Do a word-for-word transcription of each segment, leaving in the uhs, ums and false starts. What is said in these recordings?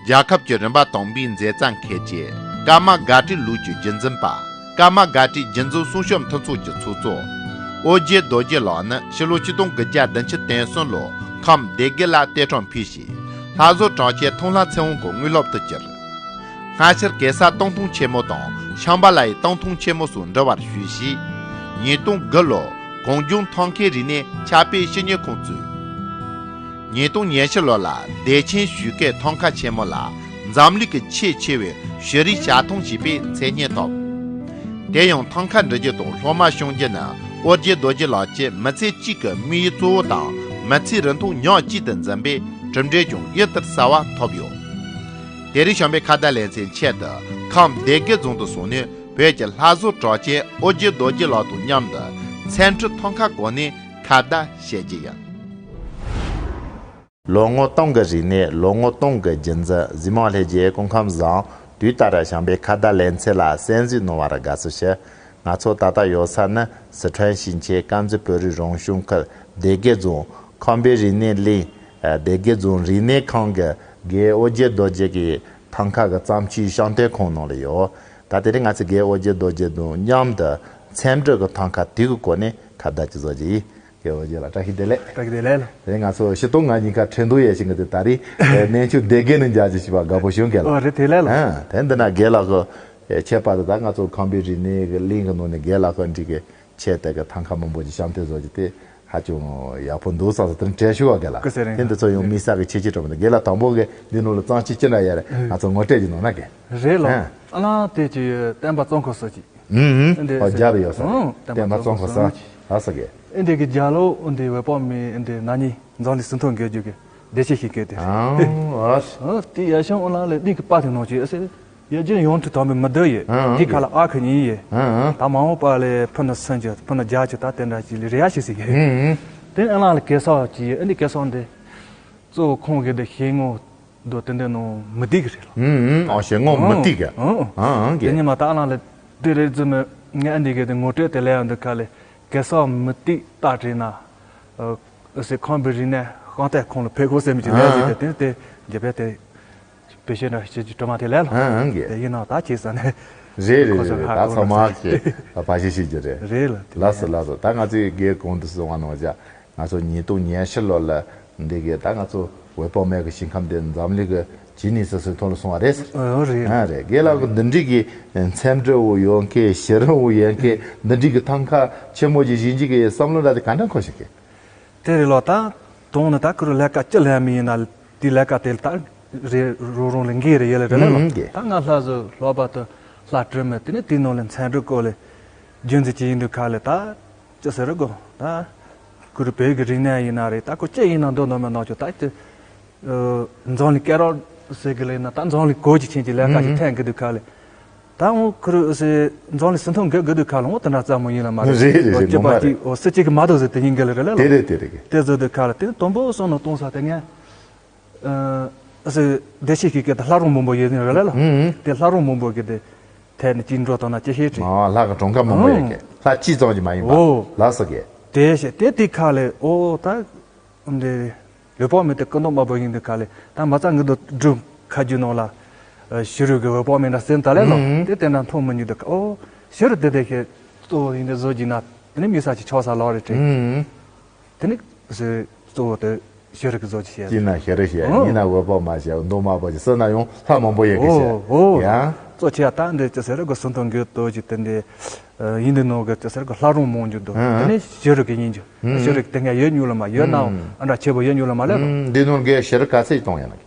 རྒྱལ་ཁབ་ཀྱི་རིམ་པ་དང་པོའི་མཛད་བཙན་འཁེལ་རྗེས། ཀརྨ་དགའ་བྲལ་ལུགས་ཀྱི་རྒྱུན་འཛིན་པ། ཀརྨ་དགའ་བྲལ་རྒྱུན་འཛིན་སྲུང་སྐྱོབ་མཐུན་ཚོགས་ཀྱི་ཚོགས་གཙོ་ཨོ་རྒྱན་རྡོ་རྗེ་ལགས་ནི་ཕྱི་ལོ་ཆིག་སྟོང་དགུ་བརྒྱ་བདུན་ཅུ་དོན་གསུམ་ལོར་ཁམས་སྡེ་དགེ་ལ་གཏེར་ཁྲོམ་ཕུད་ཞིང་། ལྷ་བཟོ་གྲགས་ཅན་མཐོང་ལྷ་ཚེ་དབང་གི་དངོས་སློབ་ཏུ་གྱུར། སྔ་ཕྱིར་གེ་སར་སྟོང་ཐུང་ཆེན་མོ་དང་ཤམྦྷ་ལ་ཡི་སྟོང་ཐུང་ཆེན་མོ་སོགས་འབྲི་བར་ཞུགས་ཤིང་། ཉིས་སྟོང་དགུ་ལོར་གངས་ལྗོངས་ཐང་ཁའི་རིག་གནས་ཕྱག་དཔེ་བཤེར་དངོས་ཁང་བཙུགས། ཉིས་སྟོང་ཉེར་བཞི་ལོ་ལ་བདེ་ཆེན་ཞུས་ཀའི་ཐང་ཁ་ཆེན་མོ་ལ་འཛམ་གླིང་གི་ཆེས་ཆེ་བའི་བྱུ་རུའི་ཞལ་ཐང་ཞེས་པའི་མཚན་སྙན་ཐོབ། དེ་ཡང་ཐང་ཁ་འབྲི་རྒྱུ་དང་སློབ་མ་སྐྱོང་རྒྱུ་ནི་ཨོ་རྒྱན་རྡོ་རྗེ་ལགས་ཀྱི་མི་ཚེ་གཅིག་གི་དམིགས་ཡུལ་གཙོ་བོ་དང་མི་ཚེའི་རིན་ཐང་ཉག་གཅིག་ཏུ་འཛིན་པས་གྲུབ་འབྲས་ཀྱང་ཡུན་ལྟར་གསལ་བ་ཐོབ་ཡོད། དེ་རིང་བྱམས་པའི་ཁ་བརྡ་ལེ་ཚན་ཆེད་དུ་ཁམས་སྡེ་དགེ་རྫོང་དུ་སོང་ནས་བོད་ཀྱི་ལྷ་བཟོ་གྲགས་ཅན་ཨོ་རྒྱན་རྡོ་རྗེ་ལགས་དང་མཉམ་དུ་ཚན་ཁྲིད་ཐང་ཁ་སྐོར་ནས་ཁ་བརྡ་བྱེད་ཀྱི་ཡིན། ལོ་ངོ་སྟོང་གི་རིག་གནས། ལོ་ངོ་སྟོང་གི་རྒྱུན་འཛིན། གཟིགས་མོ་ལྷན་རྒྱས་སྐུ་ཁམས་བཟང་། དུས་ལྟར་བྱམས་པའི་ཁ་བརྡ་ལེ་ཚན་ལ་གསན་གཟིགས་གནང་བར་དགའ་བསུ་ཞུ། ང་ཚོ་ད་ལྟ་ཡོད་ས་ནི་སི་ཁྲོན་ཞིང་ཆེན་དཀར་མཛེས་བོད་རིགས་རང་སྐྱོང་ཁུལ་སྡེ་དགེ་རྫོང་ཁམས་པའི་རིག་གནས་གླིང་། སྡེ་དགེ་རྫོང་རིག་གནས་ཁང་གི་དགེ་ཨོ་རྒྱན་རྡོ་རྗེ་གི་ཐང་ཁ་གི་བརྩམས་ཆོས་བཤམས་སྟོན་ཁང་ནང་ལ་ཡོད། ད་དེ་རིང་ང་ཚོས་དགེ་ཨོ་རྒྱན་རྡོ་རྗེ་དང་མཉམ་དུ་ཚན་རིག་གི་ཐང་ཁ་དེ་གི་སྐོར་ནས་ཁ་བརྡ་ཅིག་བཟོ་རྒྱུ་ཡིན། དགེ་ཨོ་རྒྱན་ལགས་བཀྲ་ཤིས་བདེ་ལེགས། བཀྲ་ཤིས་བདེ་ལེགས་ལགས། དེ་རིང་ང་ཚོ་ཕྱི་དོན་ང་གཉིས་ཀ་ཁྲེང་ཏུའུ་ཡས་ཤིང་གི་དེ་ད་རེས་གནས་མཆོག་སྡེ་དགེ་ནས་མཇལ་རྒྱུ་བྱས་པ་དགའ་པོ་བྱུང་། རྒན་ལགས། ཨོ་རེད། བདེ་ལེགས་ལགས། ཨ། དེ་འདི་ན་རྒན་ལགས་ཀྱི་ཁྱད་པར་དུ་ད་ང་ཚོ་ཁམས་པའི་རིག་གནས་ཀྱི་གླིང་གི་ནང་ནས་རྒན་ལགས་ཀྱི་འདི་གི་ཆེད་དུ་གི་ཐང་ཁ་མང་པོ་ཅིག་བཤམས་སྟོན་བཟོ་རྒྱུ་དེ་ཧ་ཅང་ཡག་པོ་འདུག་བསམ་སོང་། དེ་རིང་དྲན་བྱུང་བ་རྒན་ལགས། སྐུ་གཟུགས་རིང་། དེ་འདི་ཚོ་ཡང་དམིགས་བསལ་གྱི་ཁྱད་ཆོས་འདྲ་པོ་འདུག་རྒན་ལགས་དང་པོ་གི་འདི་ནང་ལ་གཙང་ཆུ་ཅི་འདྲ་ཡོད་རེད། ང་ཚོ་ངོ་སྤྲོད་ཅིག་གནང་ན་རྒན། རེད་ལགས། ཨ། ཨ་ལང་དེ་ཅི་ཡོད་བསྟན་པ་གཙང་ཁུལ་སོགས་ཅིག་ཨུམ། ཨུམ། འདི་ཨོ་རྒྱབ་ཡོད་ས། ཨུམ། བསྟན་པ་གཙང་ཁུལ་ས། ཨ་ས་གི། ཨེ་འདི་གི་རྒྱ་ལོ་ཨེ་འདི་བོད་པ་མི་ཨེ་འདི་ན་ནི་འཛམ་གླིང་ཟིན་ཐོ་འགོད་རྒྱུ་གི་བདེ་ཆེན་ཞིག་གི་དེ། ཨ་ཨ། དེ་ཡ་ཤང་ཨོ་ལ་ལེ་འདི་གི་པ་དེ་ནང་ཆེ་ཨ་སེ། ཡ་ཇེ་ཡོང་དུ་དམ་པའི་མི་འདོད་ཡེ། ཨ་ཨ། དེ་ཁ་ལ་ཨ་ཁུ་ཉིན་ཡེ། ཨ་ཨ། ད་མ་འོངས་པ་ལས་ཕུ་ནུ་སུན་གྱི་ཕུ་ནུ་རྒྱ་གྱི་ད་དེ་འདྲ་ཅིག་ལས་རེ་ཡ་ཞིག་སི་གི། ཨུམ། དེ་ཨ་ལ་ལེ་གེ་སར་ཅི་ཡེ་ཨེ་འདི་གེ་སར་འདི། གཙོ་བོ་ཁོང་གི་དེ་ཞེ་ངོ་། མདོ་དེ་འདྲ་ནང་མི་བདེ་གི་རེད་ལ། ཨུང་ཨུང་། ཨ་ཞེ་ངོ་མི་བདེ་གི། ཨུང་ཨུང་། ཨ་ཨང་གི། དེ་ཉི་མ་ད་ཨ་ལང་ལ་དེ་རེད་རྫུ་མི་ངས་ཨ་འདི་གི་དེ་ངོ་སྤྲོད་དེ་ལས་ཡང་འདི་ག་ལས་གེ་སར་མི་བདེ་རྟགས་བྲིས་ན། ཨ་སི་ཁམས་པའི་རིག་གནས་ཤང་ཏེ་ཁོང་ལ་ཕེབས་དགོས་ཟེར་མི་ཅིག་ལས་ཡོད་དེ་དེ་རྒྱ་བལ་དེ་བེད་སྤྱོད་འདྲ་བྱེད་ཀྱི་གྲོ་མ་དེ་ལས་ལ། ཨ་ཨང་གི། དེ་ཡིན་ན་ད་བྱས་ས་ནས། རེད་རེད་རེད་རེད། ད་ཚང་མ་གི་བ་ཞིག་ཤེས་ཀྱི་རེད། རེད་ལ། ལགས་སོ་ལགས་སོ། ད་ང་ཚོའི་དགེ་གོང་དུ་སོང་བ་ནང་བཞག་ང་ཚོ་ཉིས་སྟོང་ཉེར་བཞི་ལོ་ལ་འདི་གའི་ད་ང་ཚོ་བོད་པ་མའི་གི་ཞིང་ཁམས་འདི་འཛམ་གླིང་གི་ཇི་ནི་སི་སི་ཐོག་ལ་སོང་བ་རེད། ཨ་རེད། ཨ་རེད། རྒན་ལགས་ཀྱི་འདི་འདྲའི་གི་འཚེམ་དྲི་བོ་ཡོད་མཁན་ཞི་རི་བོ་ཡོད་མཁན་འདི་འདྲའི་གི་ཐང་ཁ་ཆེན་མོ་ཅིག་བཞེངས་རྒྱུ་གི་བསམ་བློ་འདྲ་དེ་ག་འདྲ་འཁོར་ཤག་གི། དེ་རེད་ལོ། ད་དོང་ནི་ད་ཁུ་རུ་ལས་ཀ་ཅི་ལས་མི་ཡིན་ན་དེ་ལས་ཀ་དེ་ལ་ད་རེ་རོ་རོང་ལ་འགའི་རེ་ཡོད་ལ་རེད་ལ་ལོ། ཨང་གི། ད་ང་ལྷ་བཟོ་ལྷག་པར་དུ་ལྷ་སྤྲོད་མི་དེ་ནི་དེའི་ནང་ལ་འཚེམ་དྲི་སྐོར་ལ་རྒྱུན་འཛིན་གྱི་ཡིན་དུས་ཁ་ལ་ད། ཅི་ཟེར་དགོས་ད། ཁུ་རུ་བོད་ཀྱི་རིག་གནས་ཡིན་ན་རེད། ད་ཁོ་ཅི་ཡིན་ན་འདོད་འདོད་མེད་ནང་ཆོ་ད་ཅི། འཛམ་གླིང་སྐད་རགས་ཟེར་གི་ལ་ཡིན་ན་ད་འཛམ་གླིང་གོ་ཅི་ཆེན་གྱི་ལས་ཀ་ཅིག་ཐོན་གི་འདུག་ག་ལེ། ད་འོ་ཁུ་རུ་ཟེར་འཛམ་གླིང་ཟིན་ཐོ་འགོད་གི་འདུག་ག་ལེ། འོ་དེ་འདྲ་ཙམ་མོ་ཡིན་ལ་མ་རེད། རེད་རེད་རེད། སྐྱིད་པ་ངོ་མ་ཅིག་རེད། འོ་སི་གཅིག་གི་མ་གཏོགས་ཟེར་དེ་ཡིན་གི་ལ་རེད་ལ་ལོ། དེ་རེད་དེ་རེད་གི། དེ་ཟེར་འདུག་ག་ལེ། དེ་དང་པོ་སོང་ནས་གཏོང་ས་དེ་ངས། ཨ་སི་བདེ་ཆེན་ཞིག་གི་ལྷ་རོང་མང་པོ་ཡོད་ནི་རེད་ལ་ལ། ཨུ་ཨུ། དེ་ལྷ་རོང་མང་པོ་གི་དེ་ཐད་ནས་ཅིག་འགྲོ་དང་ན་ཅི་ཤེས་ཀྱི། ཨ་ལྷ་གི་གྲངས་ཀ་མང་པོ་ཡོད་ཀྱི། ཨུ། ལྷ་གཅིག་ཙམ་གྱི་མ་ཡིན་པ། ཨོ། ལ་སི་གི། དེ་ཤེས་དེ་དེ་ཁ་ལས་ཨོ་ད་འདི་ལུས་པོ་མི་དེ་ཀུན་ཏུ་དམར་པོ་ཡིན་དུས་ཁ་ལས་ད་མ་རྩ་ངི་དུ་སྒྲུབ་ཁ་རྒྱུ་ནང་ལ་ཤི་རུ་གི་འོད་པོ་མི་འདྲ་སེམས་ད་ལས་ལོ། ཨུ་ཨུ། དེ་དེ་འདྲ་མཐོང་མི་ཉུང་འདུག་ཨོ་ཤི་རུ་དེ་དེ་ཤེས་གཙོ་བོ་ཡིན་དེ་བཟོ་རྒྱུ་ན་དེ་ནི་མི་ས་ཅིག་ཆོག་ས་ལོག་རེད་དྲན། ཨུ་ཨུ། དེ་ནི་གཙོ་བོ་དེ་ཤེས་རིག་གི་བཟོ་ཅི་བྱས། དེ་ན་ཤེས་རིག་བྱས། ཨོ། ཡིན་ན་འོད་པོ་མ་བྱས་མདོ་མ་པོ་ཅི་སྲིད་ན་ཡང་ལྷ་མང་པོ་ཡོད་གི་ཨོ་བྱས། ཨོ། ཡང་། གཙོ་ཆེ་ད་འདི་ཅི་ཟེར་གི་སུན་ཐོང་གི་ཏོ་ཅི་དེ་འདི་ཡིན་འདི་ནོ་གི་ཅི་ཟེར་གི་ལྷ་རུང་མང་རྒྱུ་འདུག་ཨ་ཨ། དེ་ནི་ཤེས་རིག་གི་ཡིན་རྒྱུ། ཨ་ཨ། ཤེས་རིག་དེ་ངས་ཡོད་ཉུལ་ལ་མ་ཡོད་ན་ཨ་འདྲ་ཆེ་བོ་ཡོད་ཉུལ་ལ་མ་ལས་ལོ། ཨ་འདི་ནོར་གི་ཤེས་རིག་ག་ཚད་གཏོང་ཡ་ན་གི།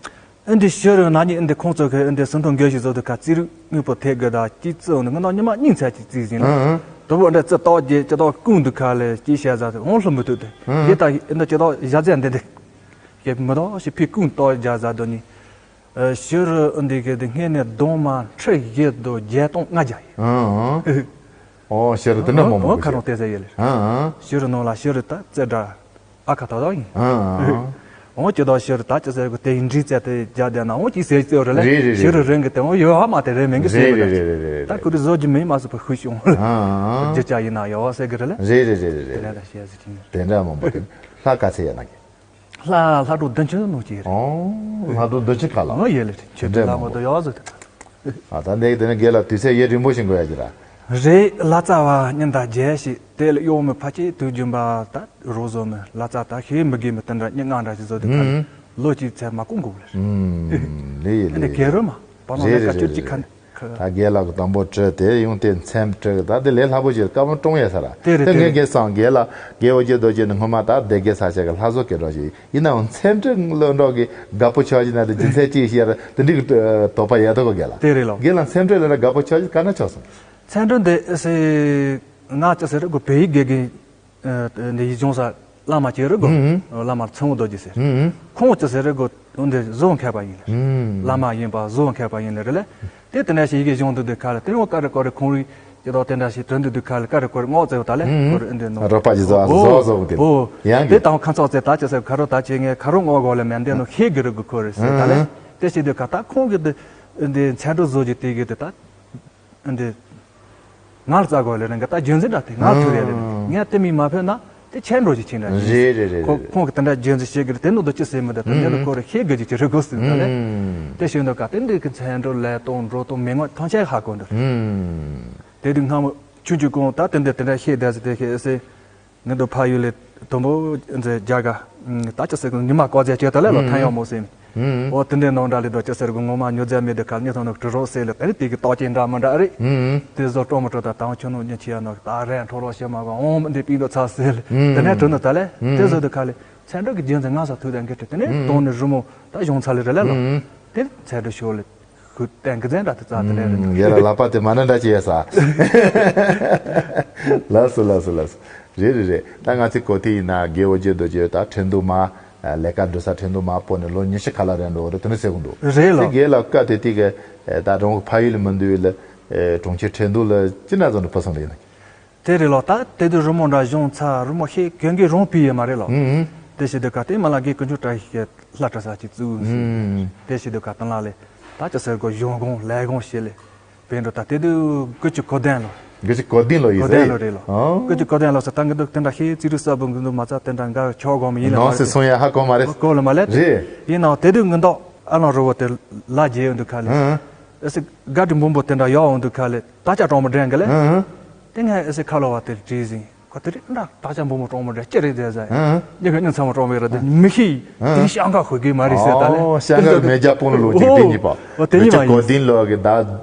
ཨ་འདི་ཤེས་རིག་ན་ནི་ཨ་འདི་ཁོང་ཚོ་གི་ཨ་འདི་སུན་ཐོང་གི་ཞིག་བཟོ་དུ་ག་རྩིས་རིག་དངོས་པོ་ཐེག་གི་ད་ཅི་བརྩི་འོང་ནི་ང་ནང་ཉི་མ་སྙིང་ཚད་ཅིག་རྩིས་ཟིན་ལ། ཨ་ཨ། དུ་བོ་འདྲ་རྩི་ཏོག་རྒྱས་ཅི་ཏོག་ཀུན་འདུག་ག་ལས་ཅི་བཤད་ཟ་དུ་འོང་ལྷུ་མི་ཐུབ་དུ། ཨ་ཨ། ཡེ་ད་ཨ་འདི་ཅི་ཏོག་བཞག་ཚད་འདི་འདི། ཡེ་མི་ཏོག་ཞིག་ཕི་ཀུན་ཏོག་བཞག་ཟ་དུ་ནི། ཨ་ཤི་རུ་ཨ་འདི་གི་འདི་སྔས་ནས་གདོང་མ་ཁྲི་བཞི་དུ་བརྒྱད་སྟོང་ལྔ་བརྒྱ་ཡིན། ཨ་ཨ། ཨོ་ཤི་རུ་དེ་འདྲ་མང་པོ་ཁ་རོང་བལྟས་ཟ་ཡེ་ལེ། ཨ་ཨ། ཤི་རུ་ནང་ལ་ཤི་རུ་ད་རྩེ་འདྲ། ཨ་ཁ་ཐག་ཐག་ཡིན། ཨ་ཨ། འོང་ཅི་ད་ཤི་རུ་ད་ཅི་ཟེར་གི་དེ་ཡིན་འདྲི་ཙེ་དེ་རྒྱ་དེ་ན་འོང་ཅི་ཟེར་ཙེ་རེ་ལེ། རེད་རེད་རེད། ཤི་རུ་རིང་གི་དེ་འོང་ཡོད་ཧ་མ་དེ་རེད་མིན་གི་ཟེར་རེད་རེད་རེད་རེད། ད་ཁུ་རི་བཟོ་རྒྱུ་མིན་མ་སུ་ཕ་ཤུ་ཤུ་འོང་ལ། ཨ་ཨ། རྒྱུ་ཅག་ཡིན་ན་ཡོད་ཟེར་གི་རེད་ལེ། རེད་རེད་རེད་རེད། དེ་ལས་ད་ཤེས་ཟེར་གྱིན། དེ་འདྲ་མང་པོ་དེ་ལྷ་ག་ཚད་ཡོད་ན་གི། ལྷ་ལྷ་གྲོགས་བདུན་ཅུ་ནང་གི་རེད། ཨོ། ལྷ་གྲོགས་བདུན་ཅུ་ཁ་ལ། ཨོ་ཡེ་ལེ། ཆོས་འབྲེལ་ལ་ངོ་དོ་ཡག་ཟེར་ཏེ། ཨ་ད་འདི་དེ་ནི་རྒན་ལགས་དུས་ཚོད་ཡེ་རིང་པོ་ཞིག་འགོར་ཡ་གི་ར། རེད། ལྷ་རྩ་བ་ཉིན་དང་བརྒྱད་ཞིག་དེ་ལ་གཡོག་མི་ཕལ་ཆེར་དུས་རྒྱུན་པ་ད་རོགས་བཟོ་མི་ལྷ་རྩ་ད་ཤེས་མི་དགོས་མི་དེ་འདྲ་སྙི་ང་འདྲ་ཞིག་བཟོ་དུས་ཁ་ལོ་གཅིག་ཚད་མ་ཀུན་དགོས་རེད། ལེ་ཡེ་ཨ་ནི་ལེ་གེ་རུ་མ་བ་ནང་ལ་ཀ་ཅུར་གཅིག་ཁ། ད་རྒན་ལགས་ཀྱི་དང་པོ་བྲིས་དེ་ཡང་དེ་མཚན་བྲིས་ད་དེ་ལས་སླ་པོ་ཞིག་བཀའ་མོལ་གཏོང་ཡས་ས་ར། དེ་རེད། དེ་དེ་ངས་རེད། རྒན་སང་རྒན་ལགས་རྒན་འོ་བརྒྱལ་རྡོ་རྗེ་ནི་སྔོན་མ་ད་སྡེ་དགེ་ས་ཆ་གི་ལྷ་བཟོ་སྐད་གྲོགས་ཤིག་ཡིན་ནའང་མཚན་བྲིས་ལོ་འགྲོ་གི་དགའ་པོ་ཆགས་ཀྱི་ན་དེ་རྒྱུ་མཚན་ཅི་ཞིག་ཡར་དེ་འདྲའི་གི་དོགས་པ་ཡོད་དོ་གོ་རྒན་ལགས། དེ་རེད་ལོ། རྒན་ལགས་མཚན་བྲིས་ལ་ན་དགའ་པོ་ཆགས་ཀྱི་ག་འདྲ་ཆགས་སོང་། མཚན་བྲིས་འདི་ཨེ་སེ་ང་ཅི་ཟེར་རེད་གོ་བོད་ཡིག་དགེ་རྒན། འདི་ཡིག་སྦྱོང་ས་བླ་མ་ཅིག་རེད་གོ། ཨུམ། བླ་མ་ཚེ་དབང་རྡོ་རྗེ་ཟེར། ཨུམ། ཁོང་ཅི་ཟེར་རེད་གོ། འདི་བཟོ་མཁས་པ་ཡིན་ལ། ཨུམ། བླ་མ་ཡིན་པ་བཟོ་མཁས་པ་ཡིན་ལ་རེད་ལ། དེ་དེ་འདྲ་ཞིག་ཡི་གེ་སྦྱོང་དུ་འདུག་ཁ་ལ་དེ་ཡང་ཀ་རེ་ཀོ་རེ་ཁོང་རིག་ཅི་ཐོག་དེ་འདྲ་ཞིག་དྲན་དུ་འདུག་ཁ་ལ་ཀ་རེ་ཀོ་རེ་ངོག་བཙལ་བ་ད་ལས་ཨུམ། ཁོ་རེ་འདི་ནོ། རོགས་པ་ཅིག་བཟོ་ཨོ། བཟོ་བཟོ་དེ། ཨོ། ཡང་དེ་གི་དང་ཁ་ཚོགས་ཚེ་ད་ཅི་ཟེར་ཁ་རོ་ད་ཅི་ངས་ཁ་རོ་ངོག་གོ་ལ་མེད་འདི་ནོ་ཤེས་གི་རེད་གོ་ཁོ་རེ་ཟེར་ད་ལས། ཨུམ། དེ་ཞིག་འདུག་ཁ་ད་ཁོང་གི་འདི་འདི་མཚན་སྒྲོ་བཟོ་རྒྱུ་དེ་གི་དེ་ད། འདི། ང་ལ་རྩ་དགོས་ལས་རང་གི་ད་རྒྱུན་འཛིན་འདྲ་དེ་ང་ཐུག་རེད་ལས་ངས་དེ་མིན་མ་ཕེབས་ན་དེ་ཆད་འགྲོ་ཞིག་ཕྱིན་འདྲ་ཞིག་རེད་རེད་རེད་ཁོ་རེད། ཁོང་གི་དེ་འདྲ་རྒྱུན་འཛིན་བྱེད་གི་རེད་དེ་ནོ་དུ་ཅི་ཟེར་མི་འདུག་དེ་འདི་ལ་ཁོ་རེ་ཤེས་དགོས་ཀྱི་ཅི་རེད་དགོས་ཟེར་ད་ལས། དེ་བཞིན་དུ་ག་དེ་འདི་གི་མཚན་སྒྲོ་ལས་གཏོང་འགྲོ་གཏོང་མི་ངོ་ཐང་ཆད་ཧ་གོ་འདུག་དེ་དུས་སྔ་མོ་ཆུང་ཆུང་གོང་ད་དེ་འདི་དེ་འདྲ་ཤེས་བསྡད་ཟེར་དེ་ཤེས་ཟེར། ངེད་དུ་ཕ་ཡུལ་ལས་དུམ་བུ་འཛེ་རྒྱ་ག་ད་ཅི་ཟེར་གི་ཉི་མ་བཀའ་རྒྱ་བཅོས་ད་ལས་ལོ་ཐན་ཡོང་མོ་ཟེར། འོ་དེ་འདྲའི་ནང་འདྲ་ལས་དོ་ཅི་ཟེར་གི་ངོ་མ་ཉོ་རྫས་མེད་དུ་ཁ་ཉི་ཐོང་ནུ་གྲི་རོགས་ཟེར་ལས་ད་ནི་དེ་གི་རྟགས་ཅན་འདྲ་མི་འདྲ་རེད། དེ་བཟོ་སྤྲོ་མི་སྤྲོ་ད་དང་ཆུ་ནུ་ཉི་ཆི་ཡ་ནོ་ད་རན་འཕྲོ་རོགས་ཤེས་མ་གོ་འོང་འདི་པིན་དོ་ཚ་ཟེར་ལས་དེ་ནས་གྲི་ནུ་ད་ལས་དེ་བཟོ་དུ་ཁ་ལས་ཚན་འགྲིག་གི་རྒྱུན་ཟེར་ང་ས་ཐུག་ད་འགི་དེ་ནས་དོང་ནི་རི་མོ་ད་གཞུང་ཚ་ལས་རེད་ལས་ལོ། དེ་ཚན་འགྲིག་ཤོར་ལས། ཁུ་བསྟན་གི་ཛན་ར་དེ་རྩ་དེ་ལས་རེད། ཡ་ལ་ལག་པ་དེ་མ་ན་འདྲ་ཅི་ཡ་ས། ལགས་སོ་ལགས་སོ་ལགས་སོ། རེད་རེད་རེད། ད་ང་ཚོའི་གོ་ཐི་ཡིན་ན་དགེ་འོ་བརྒྱལ་རྡོ་རྗེ་ད་ཁྲིན་ཏུ་མ། ལས་ཀ་འགྲོ་ས་ཁྲིན་ཏུ་མ་པོ་ནས་ལོ་ཉི་ཤུ་ཁ་ལ་རན་འགྲོ་རེད་དེ་ནི་ཟེར་གི་འདུག་རེད་ལོ། དགེ་ལ་བཀའ་དེ་དེ་གི་ད་རང་གི་ཕ་ཡུལ་ལ་མི་འདུག་ལ། གྲོང་ཁྱེར་ཁྲིན་ཏུ་ལ་ཅི་འདྲ་ཚོ་འདྲ་ཕུ་སོང་ལ་ཡིན་ན། དེ་རེད་ལོ། ད་དེ་དུས་རི་མོ་འདྲ་གཞུང་ཚ་རི་མོ་ཤེས་གན་གི་རོང་པི་ཡེ་མ་རེད་ལོ། དེ་ཞིག་དུ་ག་དེ་མ་ལ་དགེ་ཀུན་སྤྱོད་བཀྲ་ཤིས་ལྷ་བྲིས་ས་ཅིག་བཙུགས། དེ་ཞིག་དུ་ག་དང་ལ་ལས་ད་ཅི་ཟེར་གོ་གཞུང་དགོངས་ལས་དགོངས་ཞེས་ལས་བེན་འགྲོ་ད་དེ་དུས་དགུ་བཅུ་གོ་བདུན་ལོ། དགུ་བཅུ་གོ་བདུན་ལོ་ཡིན་གོ་བདུན་ལོ་རེད་ལོ། དགུ་བཅུ་གོ་བདུན་ལོ་ཟེར་ད་ངི་འདུག་དེ་འདྲ་ཤེས་རྩིས་རིག་གསར་བུ་འགི་འདུག་མ་ཚ་དེ་འདྲ་འགའ་ཆོག་གོ་མི་ཡིན་ལ་མ་རེད། ནང་སྲིད་སོང་ཡ་ཧ་གོ་མ་རེད། གོ་ལ་མ་ལས་རེད། ཡིན་ནའང་དེ་དུས་ངི་འདུག་ཨ་ལང་རི་བོ་དེ་ལ་རྒྱས་ཡོང་འདུག་ཁ་ལས་ཨེ་སི་དགའ་དྲི་འབུམ་པོ་དེ་འདྲ་ཡོག་འོང་འདུག་ཁ་ལས་ད་ཅག་གྲོང་མི་འདྲེན་གི་ལས། དེ་ངས་ཨེ་སི་ཁ་ལོ་བ་དེར་བྲིས་ཟིན་ཁོ་དེ་རིགས་འདྲ་ད་ཅག་འབུམ་པོ་གྲོང་མི་འདྲ་ཅི་རེད་ཟེར་ཟེར། ཨ་ཨ། ཉི་ཤུ་ཉི་ཚང་མ་གྲོང་མི་ར་དེ་མི་ཤེས་དེ་ཤང་ཁ་ཧོད་གི་མ་རེད་ཟེར་ད་ལས། ཨོ་ཤང་ཁ་མེ་རྒྱ་སྤུངས་ལོ་ལོ་ཅིག་དེ་གཉིས་པ་ཨོ་དེ་གཉིས་མ་ཡིན། གོ་ཏིན་ལོ་གི་ད་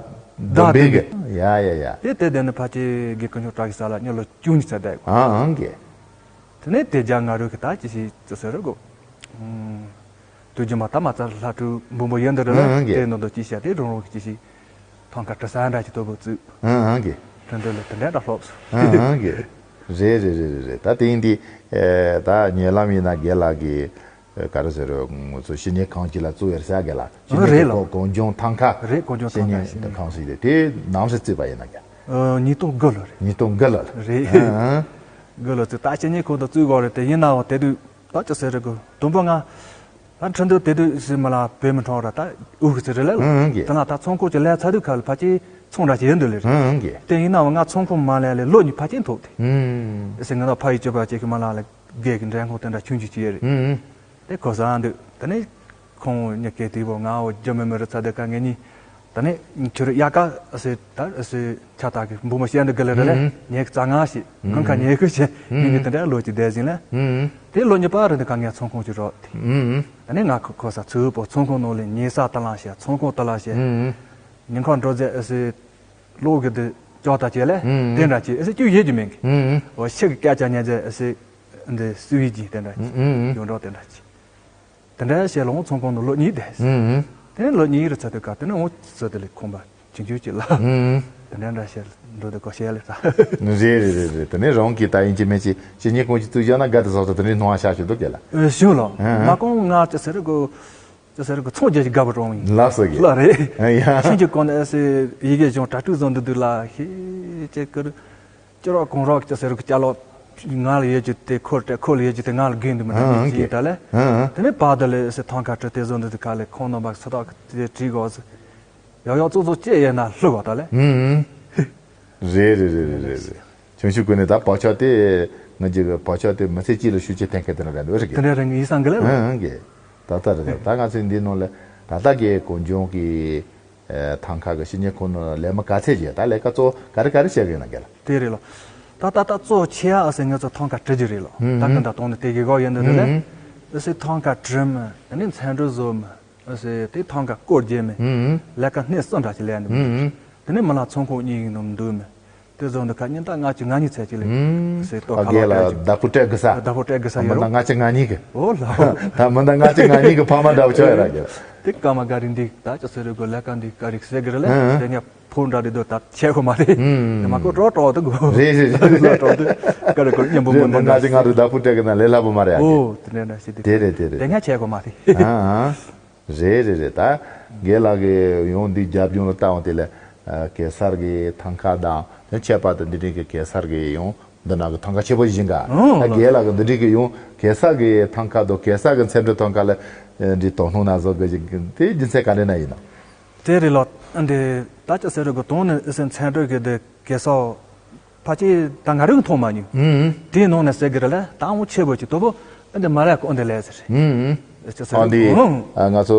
ད་དེ་གི་ཡ་ཡ་ཡ། དེ་དེ་དེ་ནི་ཕ་ཅེ་གི་ཀུན་སྤྱོད་བཀྲ་ཤིས་ས་ལ་ཉི་ལོ་བཅུ་གཉིས་ཚར་བསྡད་གོ་ཨ་ཨང་གི། དེ་ནས་དེ་རྒྱ་ང་རུ་གི་ད་ཅི་ཞིག་ཅི་ཟེར་རེད་གོ། དུས་རྒྱུན་མ་ད་མ་རྩ་ལྷ་ཕྲུག་འབུམ་པོ་ཡོད་འདི་རེད་ལ། ཨང་གི། དེ་ནང་དུ་ཅི་བྱ་དེ་རང་རང་གི་ཅི་ཞིག་ཐང་ཀ་གྲི་ས་འདྲ་ཅིག་ཐོབ་བུ་བཙུགས། ཨང་གི། དེ་འདྲ་ལ་དེ་འདྲ་འདྲ་ལྷོབས་སོང་། ཨང་གི། རེད་རེད་རེད་རེད་རེད། ད་དེ་ཡིན་དེ། ད་ཉེ་ལམ་ཡིན་ན་རྒན་ལགས་ཀྱི་ག་རེ་ཟེར་རོ་ང་ཚོ་ཤི་ཉེ་གང་ཅི་ལ་བཙུགས་ཡོད་ཟེར་རྒན་ལགས་ཤི་ཉེ་རེད་ལོ། གོ་གོང་ལྗོངས་ཐང་ཀ་རེད། གོང་ལྗོངས་ཤི་ཉེ་ཐང་ཀ་ཤི་ཉེ་གང་ཟེར་དེ་དེ་ནམ་ཞིག་བཙུགས་པ་ཡིན་ན་རྒན། ཉིས་སྟོང་དགུ་ལོ་རེད། ཉིས་སྟོང་དགུ་ལོ་རེད། རེད། ཨང་། དགུ་ལོ་བཙུགས་ད་ཤི་ཉེ་གོང་དུ་བཙུགས་དགོས་རེད་དེ་ཡིན་ནའང་དེ་དུས། ད་ཅི་ཟེར་རེད་གོ། དུམ་བུ་ང་། ད་ཁྲིན་ཏུ་དེ་དུས་སི་མ་ལ་བོད་མི་ཁྲོང་ར་ད་ཨུ་གི་ཚེ་རེད་ལ། ཨང་གི། ད་ང་ད་ཚོང་ཁང་ཅིག་ལས་ཚ་དུས་ཁ་ལ་ཕ་ཅི་ཚོང་ར་ཅིག་ཡིན་འདུག་ལེ་རེད། ཨང་གི། དེ་ཡིན་ནའང་ང་ཚོང་ཁང་མ་ལས་ལས་ལོ་གཉིས་ཕ་ཅི་ཐོག་དེ། ཨང་། སི་ང་ད་ཕ་ཡི་སྤྱོད་པ་ཅིག་གི་མ་ལ་ལས་རྒས་གི་འདྲེན་ཁོང་དེ་འདྲ་ཆུང་ཆུང་ཅིག་ཡོད་རེད། ཨང་། དེ་གོ་ས་འདུག་དེ་ནས། ཁོང་ཉི་སྐད་དེ་བོ་ང་འོ་རྒྱུ་མི་མི་རི་ཚ་དེ་ཀ་ངེད་གཉིས། ད་ནི་ཁྱོད་རི་ཡ་ཀ་ཨ་སེ་ད་ཨ་སེ་ཆ་ད་གི་འབུ་མོ་ཤེས་འདི་གི་ལེ་རེ་ལེ་ཨུམ། ཉེ་གི་རྩ་ང་ཞིག་ཨུམ། གང་ཁ་ཉེ་གི་ཞེ་ཨུམ། ངེད་གཉིས་དེ་འདྲ་ལོ་གཅིག་བསྡད་ཟིན་ལེ། ཨུམ། དེ་ལོ་གཉིས་པ་རི་འདི་ཀ་ངས་ཚོང་ཁང་ཅིག་རོགས་དེ། ཨུམ། ད་ནི་ང་ཁོ་ཁོ་ས་ཚུར་པོ་ཚོང་ཁང་ནང་ལས་ཉེ་ས་ད་ལང་ཞེ་ཚོང་ཁང་ད་ལང་ཞེ། ཨུམ། ཉིན་ཁ་འགྲོ་རྫས་ཨ་སེ་ལོ་གི་འདི་ཅོག་ད་བྱས་ལེ། ཨུམ། དེ་འདྲ་ཅིག་ཨ་སེ་ཅུ་ཡེ་ཅུ་མེད་གི། ཨུམ། འོ་ཤི་གི་སྐད་ཆ་ཉན་རྫས་ཨ་སེ་འདི་སུ་ཡི་ཅིག་དེ་འདྲ་ཅིག་ཨུམ། ཡོང་འགྲོ་དེ་འདྲ་ཅིག་དེ་འདྲ་བྱས་ལ་ངོ་ཚོང་ཁང་དུ་ལོ་གཉིས་བསྡད། ཨུམ། དེ་ནས་ལོ་གཉིས་རུ་ཚར་དུས་སྐབས་དེ་ནས་ངོ་ཚོ་དེ་ལས་ཁོམ་པ་ཆུང་ཆུང་ཅིག་ལ། ཨུམ། དེ་འདྲ་འདྲ་བྱས་འགྲོ་དུས་གོ་ཤེས་ལེ་ས། རེད་རེད་རེད་རེད། དེ་ནས་རང་གིས་ད་ཡིན་གཅིག་མིན་གཅིག་ཅི་ཉིད་ཀུན་གྱིས་བཙུགས་བཞག་ན་དགའ་དེ་སོགས་དེ་འདྲའི་སྣང་བ་ཤར་ཞིག་འདུག་གས་ལ། ཨེ་ཞུ་ལོ། ཨ་ཨ། མ་ཀོང་ང་ཅི་ཟེར་གོ། ཅི་ཟེར་གོ་ཚོང་རྒྱག་ཅིག་དགའ་པོ་རང་ཡིན། ལགས་སོ་གི། ལགས་རེད། ཨ་ཡ། ཤིང་ཅིག་གོང་ནས་ཨེ་སེ་ཡི་གེ་སྦྱོང་གྲ་སྒྲིག་བཟོ་འདུག་འདུག་ལ་ཤེས་ཅེ་ཀར། ཅི་རོགས་གང་རོགས་ཀྱི་ཟེར་གི་ཅ་ལོ། ང་ལ་ཡོད་ཀྱི་དེ་ཁོར་ཏེ་ཁོ་ལ་ཡོད་ཀྱི་དེ་ང་ལ་དགོས་འདུག་མི་འདུག་ཨང་ཅི་ཡིན་ད་ལེ། ཨང་། དེ་ནས་བར་དུ་ལས་སེ་ཐང་ཁ་ཁྲི་དེ་བཟོ་འདུག་དེ་ཁ་ལས་ཁོང་རྣམ་པ་སུ་དག་གི་དེ་བྲིས་དགོས་ཟེར། ཡག་ཡག་བཙོག་བཙོག་ཅི་ཡིན་ན་ལྷུག་བ་ད་ལེ། ཨང་། རེད་རེད་རེད་རེད་རེད། ཆུང་ཆུང་ཀུན་ནས་ད་བག་ཆགས་དེ་ ང་ཅིག་གི་བག་ཆགས་དེ་མི་ཚེ་གཅིག་ལ་ཤུགས་ཆེ་འཐེན་མཁན་དེ་འདྲ་རེད་འདུག་རེད་གི། དེ་འདྲ་རེད་ངས་ཡིད་སང་གི་ལ། ཨང་གི། ད་ལྟ་རེད། ད་ང་ཚོའི་འདི་ནང་ལ་ད་ལྟ་གི་གངས་ལྗོངས་ཀྱི་ཐང་ཀ་གི་བཤེས་གཉེན་ཁོང་ནང་ལས་མི་ག་ཚད་ཅིག་ད་ལས་ཀ་གཙོ་བོ་ག་རེ་ག་རེ་བྱེད་གི་ཡོད་ན་གི་ལ། དེ་རེད་ལོ། ད་ད་ལྟ་གཙོ་ཆེ་ཨ་སེ་ངས་ཚོ་ཐང་ཀ་བྲི་རྒྱུ་རེད་ལོ། ད་ཀུན་ད་གཏོང་ནི་དེ་གི་གོ་ཡོད་འདི་རེད་ལ། ཨ་སེ་ཐང་ཀ་བྲི་མི་ཨ་ནི་མཚན་འགྲོ་བཟོ་མི། ཨ་སེ་དེ་ཐང་ཀ་སྐོར་རྒྱས་མི། ལས་ཀ་སྣེ་གསུམ་འདྲ་ཞིག་ལས་འདུག་དེ་ནས་མི་ལ་ཚོང་ཁང་གཉིས་ཡིན་ནམ་འདུག་མི། དེ་བཟོ་འདུག་ཁ་ཉིན་ད་ལྔ་བཅུ་ང་གཉིས་ཚད་ཅིག་ལས། ཨ་སེ་ལྟོ་ཨ་ཁ་ལོ་རྒས་ལ་ཁ་ལ་བདག་པོ་སྤྲད་དགོས་ས། བདག་པོ་སྤྲད་དགོས་ས་མི་ཡོད་ད་རོ། ལྔ་བཅུ་ང་གཉིས་ཀྱི། ཨོ་ལ་ཨོ། ད་མི་ད་ལྔ་བཅུ་ང་གཉིས་ཀྱི་ཕ་མ་འདྲ་བོ་ཆགས་ཡོད་ར་གི། དེ་སྐར་མ་ག་རེ་འདི་ད་ཅི་ཟེར་རེད་གོ་ལས་ཀ་འདི་ག་རེ་ཟེར་གི་རེད་ལས། དེ་ངས་ཕོ་འདྲ་རེད་འདུག་ད་ཆད་གོ་མ་རེད། དེ་མ་གོ་གྲོགས་གྲོགས་འདུག་གོ། རེད་རེད་རེད། གྲོགས་འདུག་ག་རེ་གོ་སྙན་པོ་རེད། མི་མི་འདུག་ང་ཅི་ང་རུ་བདག་པོ་སྤྲད་གི་ན་ལས་སླ་པོ་མ་རེད་ཨ། ཨོ་དེ་འདྲ་འདྲ་ཞིག་དེ་དེ་རེད་དེ་རེད། དེ་ངས་ཆད་གོ་མ་རེད། ཨ་ཨ། རེད་རེད་རེད། ད་རྒན་ལགས་ཀྱི་ཡང་འདི་རྒྱབ་ལྗོངས་ལ་ལྟ་འོང་དེ་ལས་གེ་སར་གྱི་ཐང་ཀ་དང་དེ་ཁྱད་པར་དུ་འདི་འདྲའི་གི་གེ་སར་གྱི་ཡང་འདི་ནང་གི་ཐང་ཀ་ཆེ་པོ་ཞིག་ག་ཨང་། ད་རྒན་ལགས་ཀྱི་འདི་འདྲའི་གི་ཡང་གེ་སར་གྱི་ཐང་ཀ་དང་གེ་སར་གྱི་མཚན་འགྲོའི་ཐང་ཀ་ལ་འདི་དོ་སྣང་ན་བཟོ་དགོས་ཀྱི་དེ་རྒྱུ་མཚན་ག་འདྲ་ན་ཡིན་ནམ། དེ་རེད་ལོ། འདི་ད་ཅི་ཟེར་རེད་གོ་དོན་ནི་ཨི་སེ་མཚན་འགྲོའི་གི་འདི་གེ་སར། ཕལ་ཆེར་ད་ང་རང་གིས་མཐོང་མ་མྱོང་། ཨུམ། དེའི་ནང་ནས་ཟེར་གི་རེད་ལ་ད་འུ་ཆེ་བོ་ཅིག་དོ་པོ་ཨ་འདི་མ་ར་ཀོ་འདི་ལས་ཟེར། ཨུམ། ཅི་ཟེར་ཨ་འདི་ཨུམ། ང་ཚོ་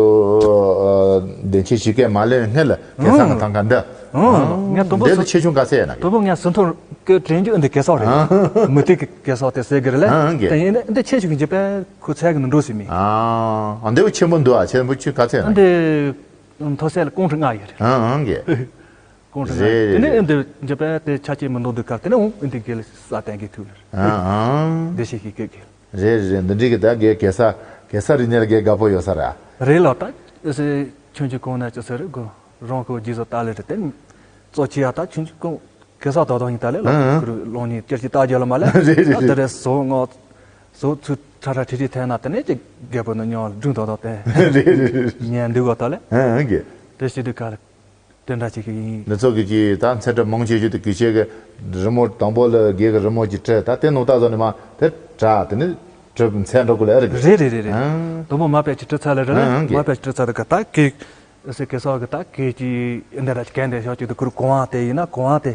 བདེན་ཆེན་ཞིག་གས་མ་ལེན་སྔོན་ལ་གེ་སར་ང་ཐང་ག་འདི། ཨུམ། ངས་དོ་པོ་འདི་ལ་ཆེ་ཆུང་ག་ཚད་ཡ་ན་གི། དོ་པོ་ངས་སུན་ཐོར་གི་དྲན་རྒྱུ་ཨ་འདི་གེ་སར་རེད། མུ་ཏིག་གི་གེ་སར་དེ་ཟེར་གི་རེད་ལ། ཨང་གི། དེ་ཡིན་ན་འདི་ཆེ་ཆུང་གི་འཇིབ་པའི་ཁུ་ཚད་གི་ནང་འགྲོ་ཟིན་མི། ཨ་འདི་བ་ཆེན་པོ་འདུག་ཨ། ཆེན་པོ་ཆུ་ག་ཚད་ཡ་ན་གི། འདི་མཐོ་ཚད་ལ་ཀོང་ཁྲི་ལྔ་ཡོད་རེད། ཨང་ཨང་གི། ཀོང་ཧྲི་རེད་རེད་དེ་ནས་རེད། ཨེ་འདི་འཇོ་པས་དེ་ཆ་ཅེས་མི་འདུག་འདུག་གར་དེ་ནས་འོང་ཨེ་འདི་དགེ་ལ་ས་བསྟན་གི་ཐུག་ལ། ཨང་ཨང་། བདེ་ཤེས་ཤིག་གི་གི། རེད་རེད་རེད། འདི་འདྲི་གི་ད་དགེ་གེ་ས་གེ་ས་རི་ཉེར་དགེ་དགའ་པོ་ཡོད་ས་ར། རེད་ལ་ད་ཨེ་སེ་ཆུང་ཆུང་གོང་ན་ཅི་ཟེར་རེད་གོ། རང་ཁོ་རྗེས་སུ་ལྟ་ལེ་རེད་དེ། གཙོ་ཆེ་ཡ་ད་ཆུང་ཆུང་གོང་གེ་ས་ད་དང་ཡིན་ད་ལེ་ལ། ཨང་ཨང་། ཁུ་རུ་ལོང་ཉེ་ཅེར་ཅི་ལྟ་རྒྱ་ལ་མ་ལེ། རེད་རེད་ད་དེ་རེད། རེད་བཟོ་ངོ་བཟོ་ཚུལ་ཁྲ་ཁྲ་ཁྲི་ཁྲི་ཐལ་ན་དེ་ནས་ཅི་རྒད་པོ་ནི་ཉོ་སྒྲུང་ད་ད་དེ། རེད་རེད་རེད། ཉན་འདུག་ག་ད་ལེ། ཨང་ཨང་གི། དེ་ཤི་དུ་ག་ལེ། དེ་འདྲ་ཅིག་གི་ཡིན། འདི་ཚོ་གི་ཅི་ད་མཚན་འགྲོ་མང་ཆེ་ཤོས་དེ་གི་ཆེ་གི་རི་མོ་དང་པོ་ལ་དགེ་གི་རི་མོ་ཅིག་བྲི་ད་དེ་ནོ་ད་བཟོ་ནི་མ་དེ་དྲ་དེ་ནི་གྲུབ་མཚན་འགྲོ་དགོས་ལ་ཨེ་རེད་གི། རེད་རེད་རེད་རེད། ཨང་། དང་པོ་མ་པའི་ཅི་བྲི་ཚར་ལ་རེད་ལ། ཨང་གི། མ་པའི་ཅི་བྲི་ཚར་དུ་ག་ད་གི་སེ་གེ་སོགས་གི་ད་གི་ཅི་འདི་འདྲ་ཅི་གན་དེ་ཤོག་ཅིག་དུ་ཁུར་གོང་བ་དེ་ཡིན་ན་གོང་བ་དེ་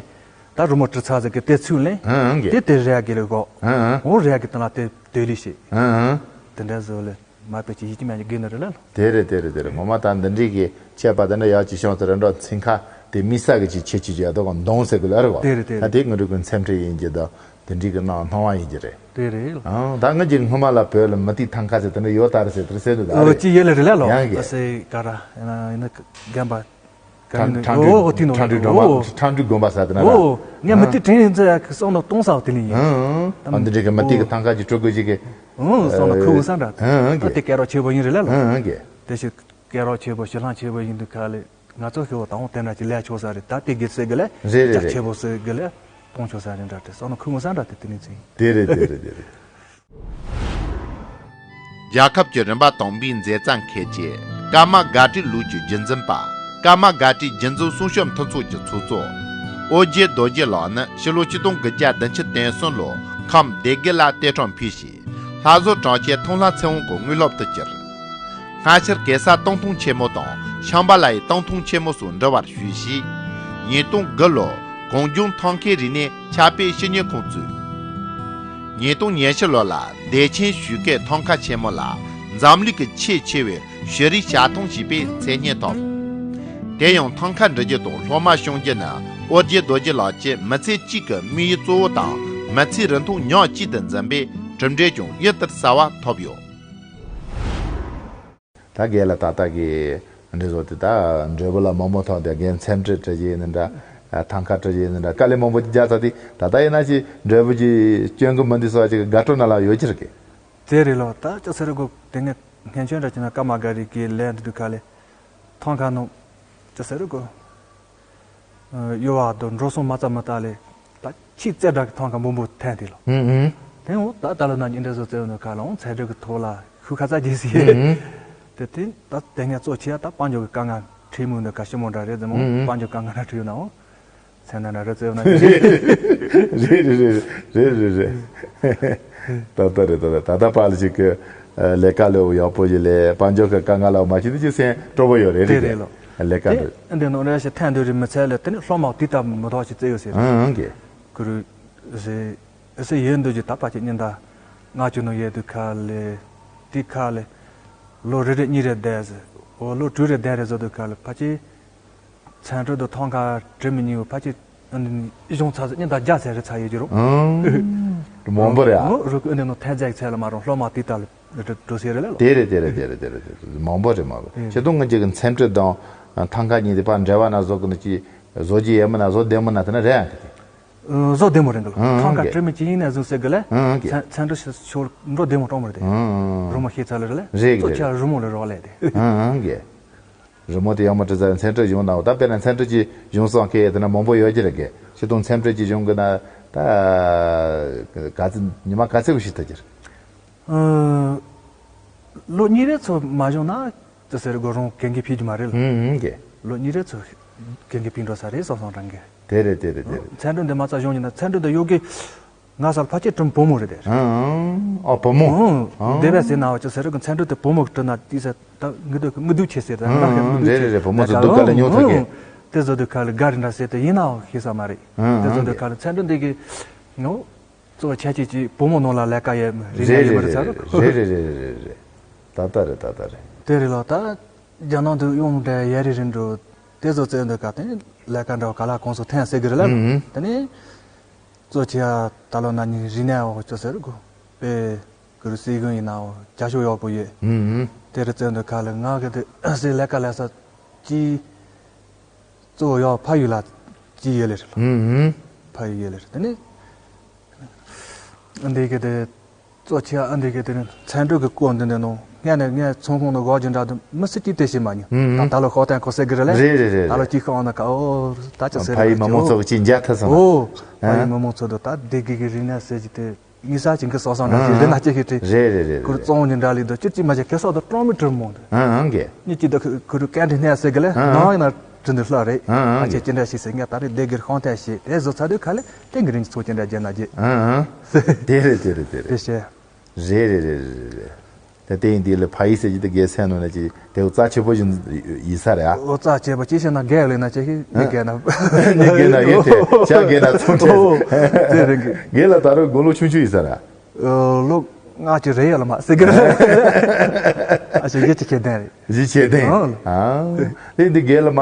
ད་རི་མོ་བྲི་ཚར་ཟིག་གི་དེ་ཚུལ་ལེན། ཨང་གི། དེ་དེ་རེད་གི་ལ་གོ། ཨང་ཨང་། འོ་རེད་གི་དེ་ལ་དེ་དེ་ལི་ཤེས། ཨང་ཨང་། དེ་འདྲ་བཟོ་ལེ། མ་པའི་ཅི་ཡིད་ཀྱི་མ་ཉི་དགོས་ནི་རེད་ལ། དེ་རེད་དེ་རེད་དེ་རེད། ངོ་མ་ད་འདི་འདྲའི་གི་ཆད་པ་དེ་འདྲ་ཡག་ཅིག་བྱུང་ཚེ་རེ་འགྲོ་འཚིང་ཁ་དེ་མི་ས་གི་ཅིག་ཆེ་ཆེ་ཅིག་ཡག་དོ་གང་གདོང་ཟེར་གི་ལ་རེད་བ། དེ་རེད་དེ་རེད། ད་དེ་ང་རུ་གི་མཚམས་འདྲི་ཡིན་གྱི་ད་དེ་འདྲའི་གི་སྣང་སྣང་བ་ཡིན་གྱི་རེད། དེ་རེད། ཨང་ད་ང་གི་སྔོན་མ་ལ་བོད་ལ་མུ་ཏིག་ཐང་ཁ་ཟེར་དེ་འདྲ་ཡོད་ད་རེད་ཟེར་དེ་རེད་ཟེར་འདུག་ད་ཨོ་རེད། ཅི་ཡོད་ལ་རེད་ལ་ལོ། ཡང་གི། ཨ་སེ་ག་ར་ཡིན་ན་རྒན་པ། ཁྲ་ཁྲ་འབྲུག་ཨོ་ཨོ་ཏི་ནོ་ཁྲ་འབྲུག་སྒྲོལ་མ། ཨོ་ཁྲ་འབྲུག་དགོན་པ་ཟེར་དེ་ན་ར། ཨོ་ངས་མི་ཏི་དྲན་ཡིན་ཚེ་སོང་ནོ་གཏོང་ས་དེ་ལ་ཡིན། ཨང་། ཨ་འདི་འདྲ་གི་མི་ཏི་གི་ཐང་ཀ་ཅིག་སྤྲོད་དགོས་ཅིག་གི། ཨང་སོང་ནོ་ཁུ་འུ་ས་འདྲ། ཨང་ཨང་ད་གི། དེ་སྐད་རོགས་ཆེ་བོ་ཡིན་རེད་ལ་ལོ། ཨང་ཨང་གི། དེ་ཞིག་སྐད་རོགས་ཆེ་བོ་ཞི་ལྷང་ཆེ་བོ་ཡིན་དུས་ཁ་ལེ། ང་ཚོ་ཤི་བོ་དང་དེ་འདྲ་ཅིག་ལས་ཆོག་ས་རེད་ད་དེ་གི་ཟེར་གི་ལེ། རེད་རེད་རྒྱ་རེད། ཆེ་བོ་ཟེར་གི་ལེ། གཏོང་ཆོག་ས་རེད་འདྲ་དེ་སོང་ནོ་ཁུ་འུ་ས་འདྲ་དེ་དེ་ནི་ཚིག་དེ་རེད་དེ་རེད་དེ་རེད། རྒྱལ་ཁབ་ཀྱི་རིམ་པ་དང་པོའི་མཛད་བརྟན་འཁེལ་རྗེས་ཀརྨ་སྒར་བྲིས་ལུགས་ཀྱི་རྒྱུན་འཛིན་པ་ཀརྨ་སྒར་བྲིས་རྒྱུན་འཛིན་སྲུང་སྐྱོབ་མཐུན་ཚོགས་ཀྱི་ཚོགས་གཙོ་ཨོ་རྒྱན་རྡོ་རྗེ་ལགས་ནི་ཕྱི་ལོ་ཆིག་སྟོང་དགུ་བརྒྱ་བདུན་ཅུ་དོན་གསུམ་ལོར་ཁམས་སྡེ་དགེ་ལ་གཏེར་ཁྲོམ་ཕུལ་ཞིང་ལྷ་བཟོ་གྲགས་ཅན་མཐོང་ལྷ་ཚེ་དབང་གི་དངོས་སློབ་ཏུ་གྱུར། སྔ་ཕྱིར་གེ་སར་སྟོང་ཐུང་ཆེན་མོ་དང་ཤམྦྷ་ལ་ཡི་སྟོང་ཐུང་ཆེན་མོ་སོགས་འབྲི་བར་ཞུས་ཤིང་། ཉིས་སྟོང་དགུ་ལོར་གངས་ལྗོངས་ཐང་ཀའི་རིག་གནས་ཕྱག་དཔེ་བཤེར་དངོས་ཁང་བཙུགས། ཉིས་སྟོང་ཉེར་བཞི་ལོ་ལ་བདེ་ཆེན་ཞུས་ཀའི་ཐང་ཀ་ཆེན་མོ་ལ་འཛམ་གླིང་གི་ཆེས་ཆེ་བའི་བཤེར་རིས་ཞལ་ཐང་ཞེས་པའི་མཚན་སྙན་ཐོབ། དེ་ཡང་ཐང་ཀ་འབྲི་རྒྱུ་དང་སློབ་མ་སྐྱོང་རྒྱུ་ནི་ཨོ་རྒྱན་རྡོ་རྗེ་ལགས་ཀྱི་མི་ཚེ་གཅིག་གི་དམིགས་ཡུལ་གཙོ་བོ་དང་མི་ཚེའི་རིན་ཐང་ཉག་གཅིག་ཏུ་འཛིན་པའི་གྲུབ་འབྲས་ཀྱང་ཡུན་ལྟར་གསལ་བ་ཐོབ་ཡོད། ད་རྒན་ལ་ད་ལྟ་གི་འདི་བཟོ་དེ་ད་འབྲས་བུ་ལ་མང་པོ་ཐོགས་ཏེ་རྒན་མཚམས་འདྲི་འདྲི་ཡིན་ནི་འདྲ། ཐང་ཀ་འདྲི་ཡིན་ནི་འདྲ་དཀའ་ལས་མང་པོ་རྒྱག་ཚར་དེ་ད་ལྟ་ཡིན་ན་ཅི་འབྲས་བུ་ཅི་སྐྱོན་གི་མི་འདི་སོགས་ཅིག་དགའ་སྤྲོ་ན་ལ་ཡོད་ཀྱི་རེད་གི། དེ་རེད་ལོ། ད་ཅི་ཟེར་དགོས་དེ་ངས་སྔན་ཆད་འདྲ་ཅི་ན་ཀརྨ་སྒར་བྲིས་གི་ལས་འདི་འདུག་ག་ལས་ཐང་ཀ་ནང་ཅི་ཟེར་དགོས། གཡོ་བ་དང་འགྲོ་སོང་མ་རྩ་མི་རྟག་ལས་ད་ཕྱི་རྩེ་དྲག་གི་ཐང་ཀ་འབུམ་པོ་འཐེན་དེ་ལོ། ཨུ་ཨུ། དེ་འོ་ད་ད་ལོ་ན་ཉིན་འདྲ་བཟོ་རྩེ་བ་ནོ་ཁ་ལ་འོང་ཚད་འགྲོ་གི་ཐོག་ལ་ཤུ་ཁ་ཚ་རྒྱས་སི། ཨུ་ཨུ། དེ་དེ་ད་དེ་ངས་གཙོ་ཆེ་ཡ་ད་དཔལ་འབྱོར་གི་དཀའ་ངལ་ཁྲིད་མུ་འདི་ག་ཤི་མོ་འདྲ་རེད་ཟེར་མོ། ཨུ་ཨུ། དཔལ་འབྱོར་དཀའ་ངལ་འདྲ་ཁྲིད་ཡོད་ན་འོ། ཚད་ན་འདྲ་རེད་རྩེ་བ་ན་རེད་རེད་རེད་རེད་རེད། ད་ལྟ་རེད་ད་ལྟ་ད་ལྟ་པ་ལ་ཅིག་གི་ལས་ཀ་ལས་འོ་ཡག་པོ་ཡི་ལས་དཔལ་འབྱོར་གི་དཀའ་ངལ་ལ་མ་ཅི་དེ་ཅི་སེམས་སྤྲོ་པོ་ཡོད་རེད་དེ་རེད་རེད་ལོ། ལས་ཀ་དེ་འདི་འདི་ནོ་རེ་ཞིག་ཐན་འདི་རེད་མི་ཚད་ལས་དེ་ནི་སློབ་མ་དེ་ལྟ་མི་ཐོག་ཅིག་རྩེ་ཡོད་ཟེར། ཨང་ཨང་གི། གུ་རུ་ཟེར། སེ་ཡོད་འདུག་ཅིག་ད་ཕལ་ཆེར་ཉིན་ད་ལྔ་བཅུ་ནང་ཡོད་དུས་ཁ་ལས་དེ་ཁ་ལས་ལོ་རེ་རེ་གཉིས་རེ་བསྡད་ཟེར། འོ་ལོ་དྲུག་རེ་བསྡད་རེ་བཟོ་དུས་ཁ་ལས་ཕལ་ཆེར་ཚན་ཁྲོད་དུ་ཐང་ཁ་དྲི་མི་ཉིན་པ་ཕལ་ཆེར་ཨ་ནི་གཞུང་ཚར་ཟེར་ཉིན་ད་བརྒྱ་ཚར་རེ་ཚར་ཡོད་ཀྱི་རོ། ཨང་། མང་པོ་རེད་ཨ། འོ་རུ་ཀུ་ཨ་ནི་ནང་ཐན་རྫས་ཚད་ལ་མ་རུང་སློབ་མ་དེ་ལྟ་ལ་འགྲོ་ཟེར་རེད་ལ། དེ་རེད་དེ་རེད་དེ་རེད་དེ་རེད་དེ་རེད། མང་པོ་རེད་མང་པོ་ཆེ་དུང་ང་ཅིག་གི་ཚན་ཁྲོད་དང་ཐང་ཁ་གཉིས་དེ་ཕར་འབྲེལ་བ་ན་བཟོ་གི་ནི་ཅི་བཟོ་རྒྱུ་ཡོད་མིན་ན་བཟོ་བདེ་མིན་ན་དེ་ན་རེད་ཨ་དེ་དེ། བཟོ་བདེ་མོ་རེད་འདུག་ཨང་། ཐང་ཀ་དཀྲི་མི་ཅི་ཡིན་ན་བཟུང་ཟེར་གི་ལས། ཨང་ཀེ། ཚན་ཚན་ཁྲོད་ཤོར་འགྲོ་བདེ་མོ་གཏོང་མ་རེད་དེ། ཨང་། རི་མོ་ཤེས་ཚར་ལ་རེད་ལས། རེད་གི་གཙོ་ཆེ་རི་མོ་ལ་རོགས་ལས་དེ། ཨང་ཀེ། རི་མོ་དེ་ཡག་མོ་བྲི་ཚར་ཚན་ཁྲོད་གཞུང་ནང་ད་དཔེར་ན་ཚན་ཁྲོད་ཀྱི་གཞུང་སོང་ཁེ་དེ་ན་མང་པོ་ཡོད་ཀྱི་རེད་གི། ཆེ་དུང་ཚན་ཁྲོད་ཀྱི་གཞུང་གི་ན་ད་ག་ཚི་ཉི་མ་ག་ཚི་གི་ཤི་ཐུབ་ཀྱི་རེད། ལོ་གཉིས་རེ་ཚོ་མ་བྱུང་ན་ཅི་ཟེར་དགོས་རུང་གན་གི་ཕིག་རྒྱུ་མ་རེད་ལ། ཨང་ཀེ། ལོ་གཉིས་རེ་ཚོ་གན་གི་ཕིག་འགྲོ་ས་རེད་སོ་སོ་རང་གི། དེ་རེད་དེ་རེད་དེ་རེད། ཚན་ཁྲོད་འདི་མ་རྩ་གཞུང་ཡིན་ན་ཚན་ཁྲོད་འདི་ཡོད་གི། ང་ས་ཕལ་ཆེར་དྲུང་བུ་མོ་རེད་དེ། ཨང་། ཨ་བུ་མོ། ཨང་། དེ་བས་ཟེར་ན་བ་ཅི་ཟེར་གི་ཚན་ཁྲོད་དེ་བུ་མོ་གི་དྲུང་ན་དེ་ཟེར་ད་ངི་དུ་ངི་དུ་ཆེ་ཟེར་ད་ང་གི་ངི་དུ་ཆེ། རེད་རེད་རེད། བུ་མོ་ཚོ་སྡུག་ག་ལ་ཉོ་ཐུབ་གི། དེ་བཟོ་དུས་ཁ་ལ་དགའ་རི་འདྲ་ཟེར་དེ་ཡིན་ནའང་ཤེས་ས་མ་རེད། དེ་བཟོ་དུས་ཁ་ལ་ཚན་ཁྲོད་འདི་གི་ངོ་གཙོ་བོ་ཆ་ཆེ་ཆེ་བུ་མོ་ནང་ལ་ལས་ཀ་ཡོད་རེད་ན་ཡོད་མ་རེད་ཚ་རུ། རེད་རེད་རེད་རེད་རེད། ད་ལྟ་རེད་ད་ལྟ་རེད། དེ་རེད་ལོ་ད། རྒྱ་ནང་དུ་གཡུང་འདྲ་ཡ་རི་རི་འགྲོ། དེ་ཚོ་བཙལ་འདོད་ག་དེ་ལས་ཀ་འདྲ་བ་ག་ལ་གོང་སོ་ཐན་ཟེར་གི་རེད་ལ། ཨང་། དེ་ནས་གཙོ་ཆེ་ཡ་ད་ལོ་ན་ནི་རི་ནས་འོ་ཅོ་ཟེར་གོ། པེ་གུ་རུ་སྲིད་གུན་ཡིན་ནའོ་རྒྱ་ཤོག་ཡག་པོ་ཡོད། ཨང་། དེ་རུ་བཙལ་འདོད་ག་ལ་ང་གི་དེ་སེ་ལས་ཀ་ལས་ས་ཅི་གཙོ་བོ་ཡག་ཕ་ཡུལ་ལ་ཅི་ཡོད་ལེ་རེད་ལ། ཨང་། ཕ་ཡུལ་ཡོད་ལེ་རེད་དེ་ནས། འདི་གི་དེ། གཙོ་ཆེ་ཨ་འདི་གི་དེ་ནི་ཚན་ཁྲོད་ཀྱི་སྐོར་འདི་འདི་ནོ། ངས་ནས་ངས་ཚོང་ཁང་ནང་སྒོ་ཅིག་འདྲ་དུ་མི་སྲིད་ཀྱི་དེ་ཤེས་མ་མྱོང་། ཨུམ། ད་ད་ལོ་ཤོག་ཐན་ཁོ་ཟེར་གི་རེད་ལེ། རེད་རེད་རེད། ད་ལོ་ཅིག་ཤོག་ན་ཀ་ཨོ་ད་ཅི་ཟེར་ཕ་ཡི་མི་མང་ཚོ་གི་ཅི་འཇའ་ཐལ་སོང་། ཨོ། ཕ་ཡི་ཨ། མི་མང་ཚོ་དུ་ད་བདེ་གི་གི་རིག་གནས་ཟེར་གྱི་དེ་མི་ས་ཅིང་གི་སོ་སོ་འདྲ་ཞིག་ཨ། རེད་ན་ཅི་ཤེས་ཏེ། རེད་རེད་རེད། ཁུར་རེད། བཙོང་ཉིན་འདྲ་ལི་དུ་ཅི་ཅི་མ་བྱེད་ཁེ་སོག་དུ་ཀྲོང་མི་ཀྲིར་མོང་དུ། ཨ་ཨང་གི། ཉི་ཅི་དུ་ཁུ་རུ་ཀན་ཏི་ནས་ཟེར་གི་ལེ། ཨ། ནང་ཡིན་ན་ཀྲིན་དུ་ལྷ་རེད། ཨ་ཨང་ཨ་ཅེ་གི། ཅི་འདྲ་ཞིག་ཟེར་ངས་ད་རེས་བདེ་གི་ཁང་ཐད་ཞིག་དེ་བཟོ་ཚ་དུ་ཁ་ལེ། ཏེང་གི་རིང་ཚོ་ཅི་འདྲ་རྒྱལ་ན་རྒྱལ། ཨ་ཨ། དེ་རེད་དེ་རེད་དེ་རེད། དེ་བཤད། རེད་རེད་རེད་རེད་རེད། ད་ལྟའི་འདི་ལ་ཕ་ཡི་ཟེར་གྱི་དེ་རྒྱལ་སྲས་ནོ་ན་ཅི་དེ་རྩ་ཆེ་པོ་ཞིག་ཡིན་ས་རེད་ཨ། ཨོ་རྩ་ཆེ་པོ་ཅི་ཤེས་ན་རྒྱལ་ལས་ན་ཅི་ཤེས་ནི་རྒྱལ་ན། ནི་རྒྱལ་ན་ཡོད་དེ་ཤ་རྒྱལ་ན་ཚོང་ཁྲེ། ཨོ་དེ་རེད་གི། རྒྱལ་ལ་ད་རུང་དགུང་ལོ་ཆུང་ཆུང་ཡིན་ས་རེད་ཨ། ལོ་ལྔ་བཅུ་རེད་ཡོད་ལ་མ་ཟེར་གི་རེད། ཨ་ཞེ་གི་ཅི་ཁྱེད་ལྡན་རེད། གཞི་ཆེ་ལྡན། ཨ། ཨ་དེ་འདི་རྒྱལ་ལ་མ་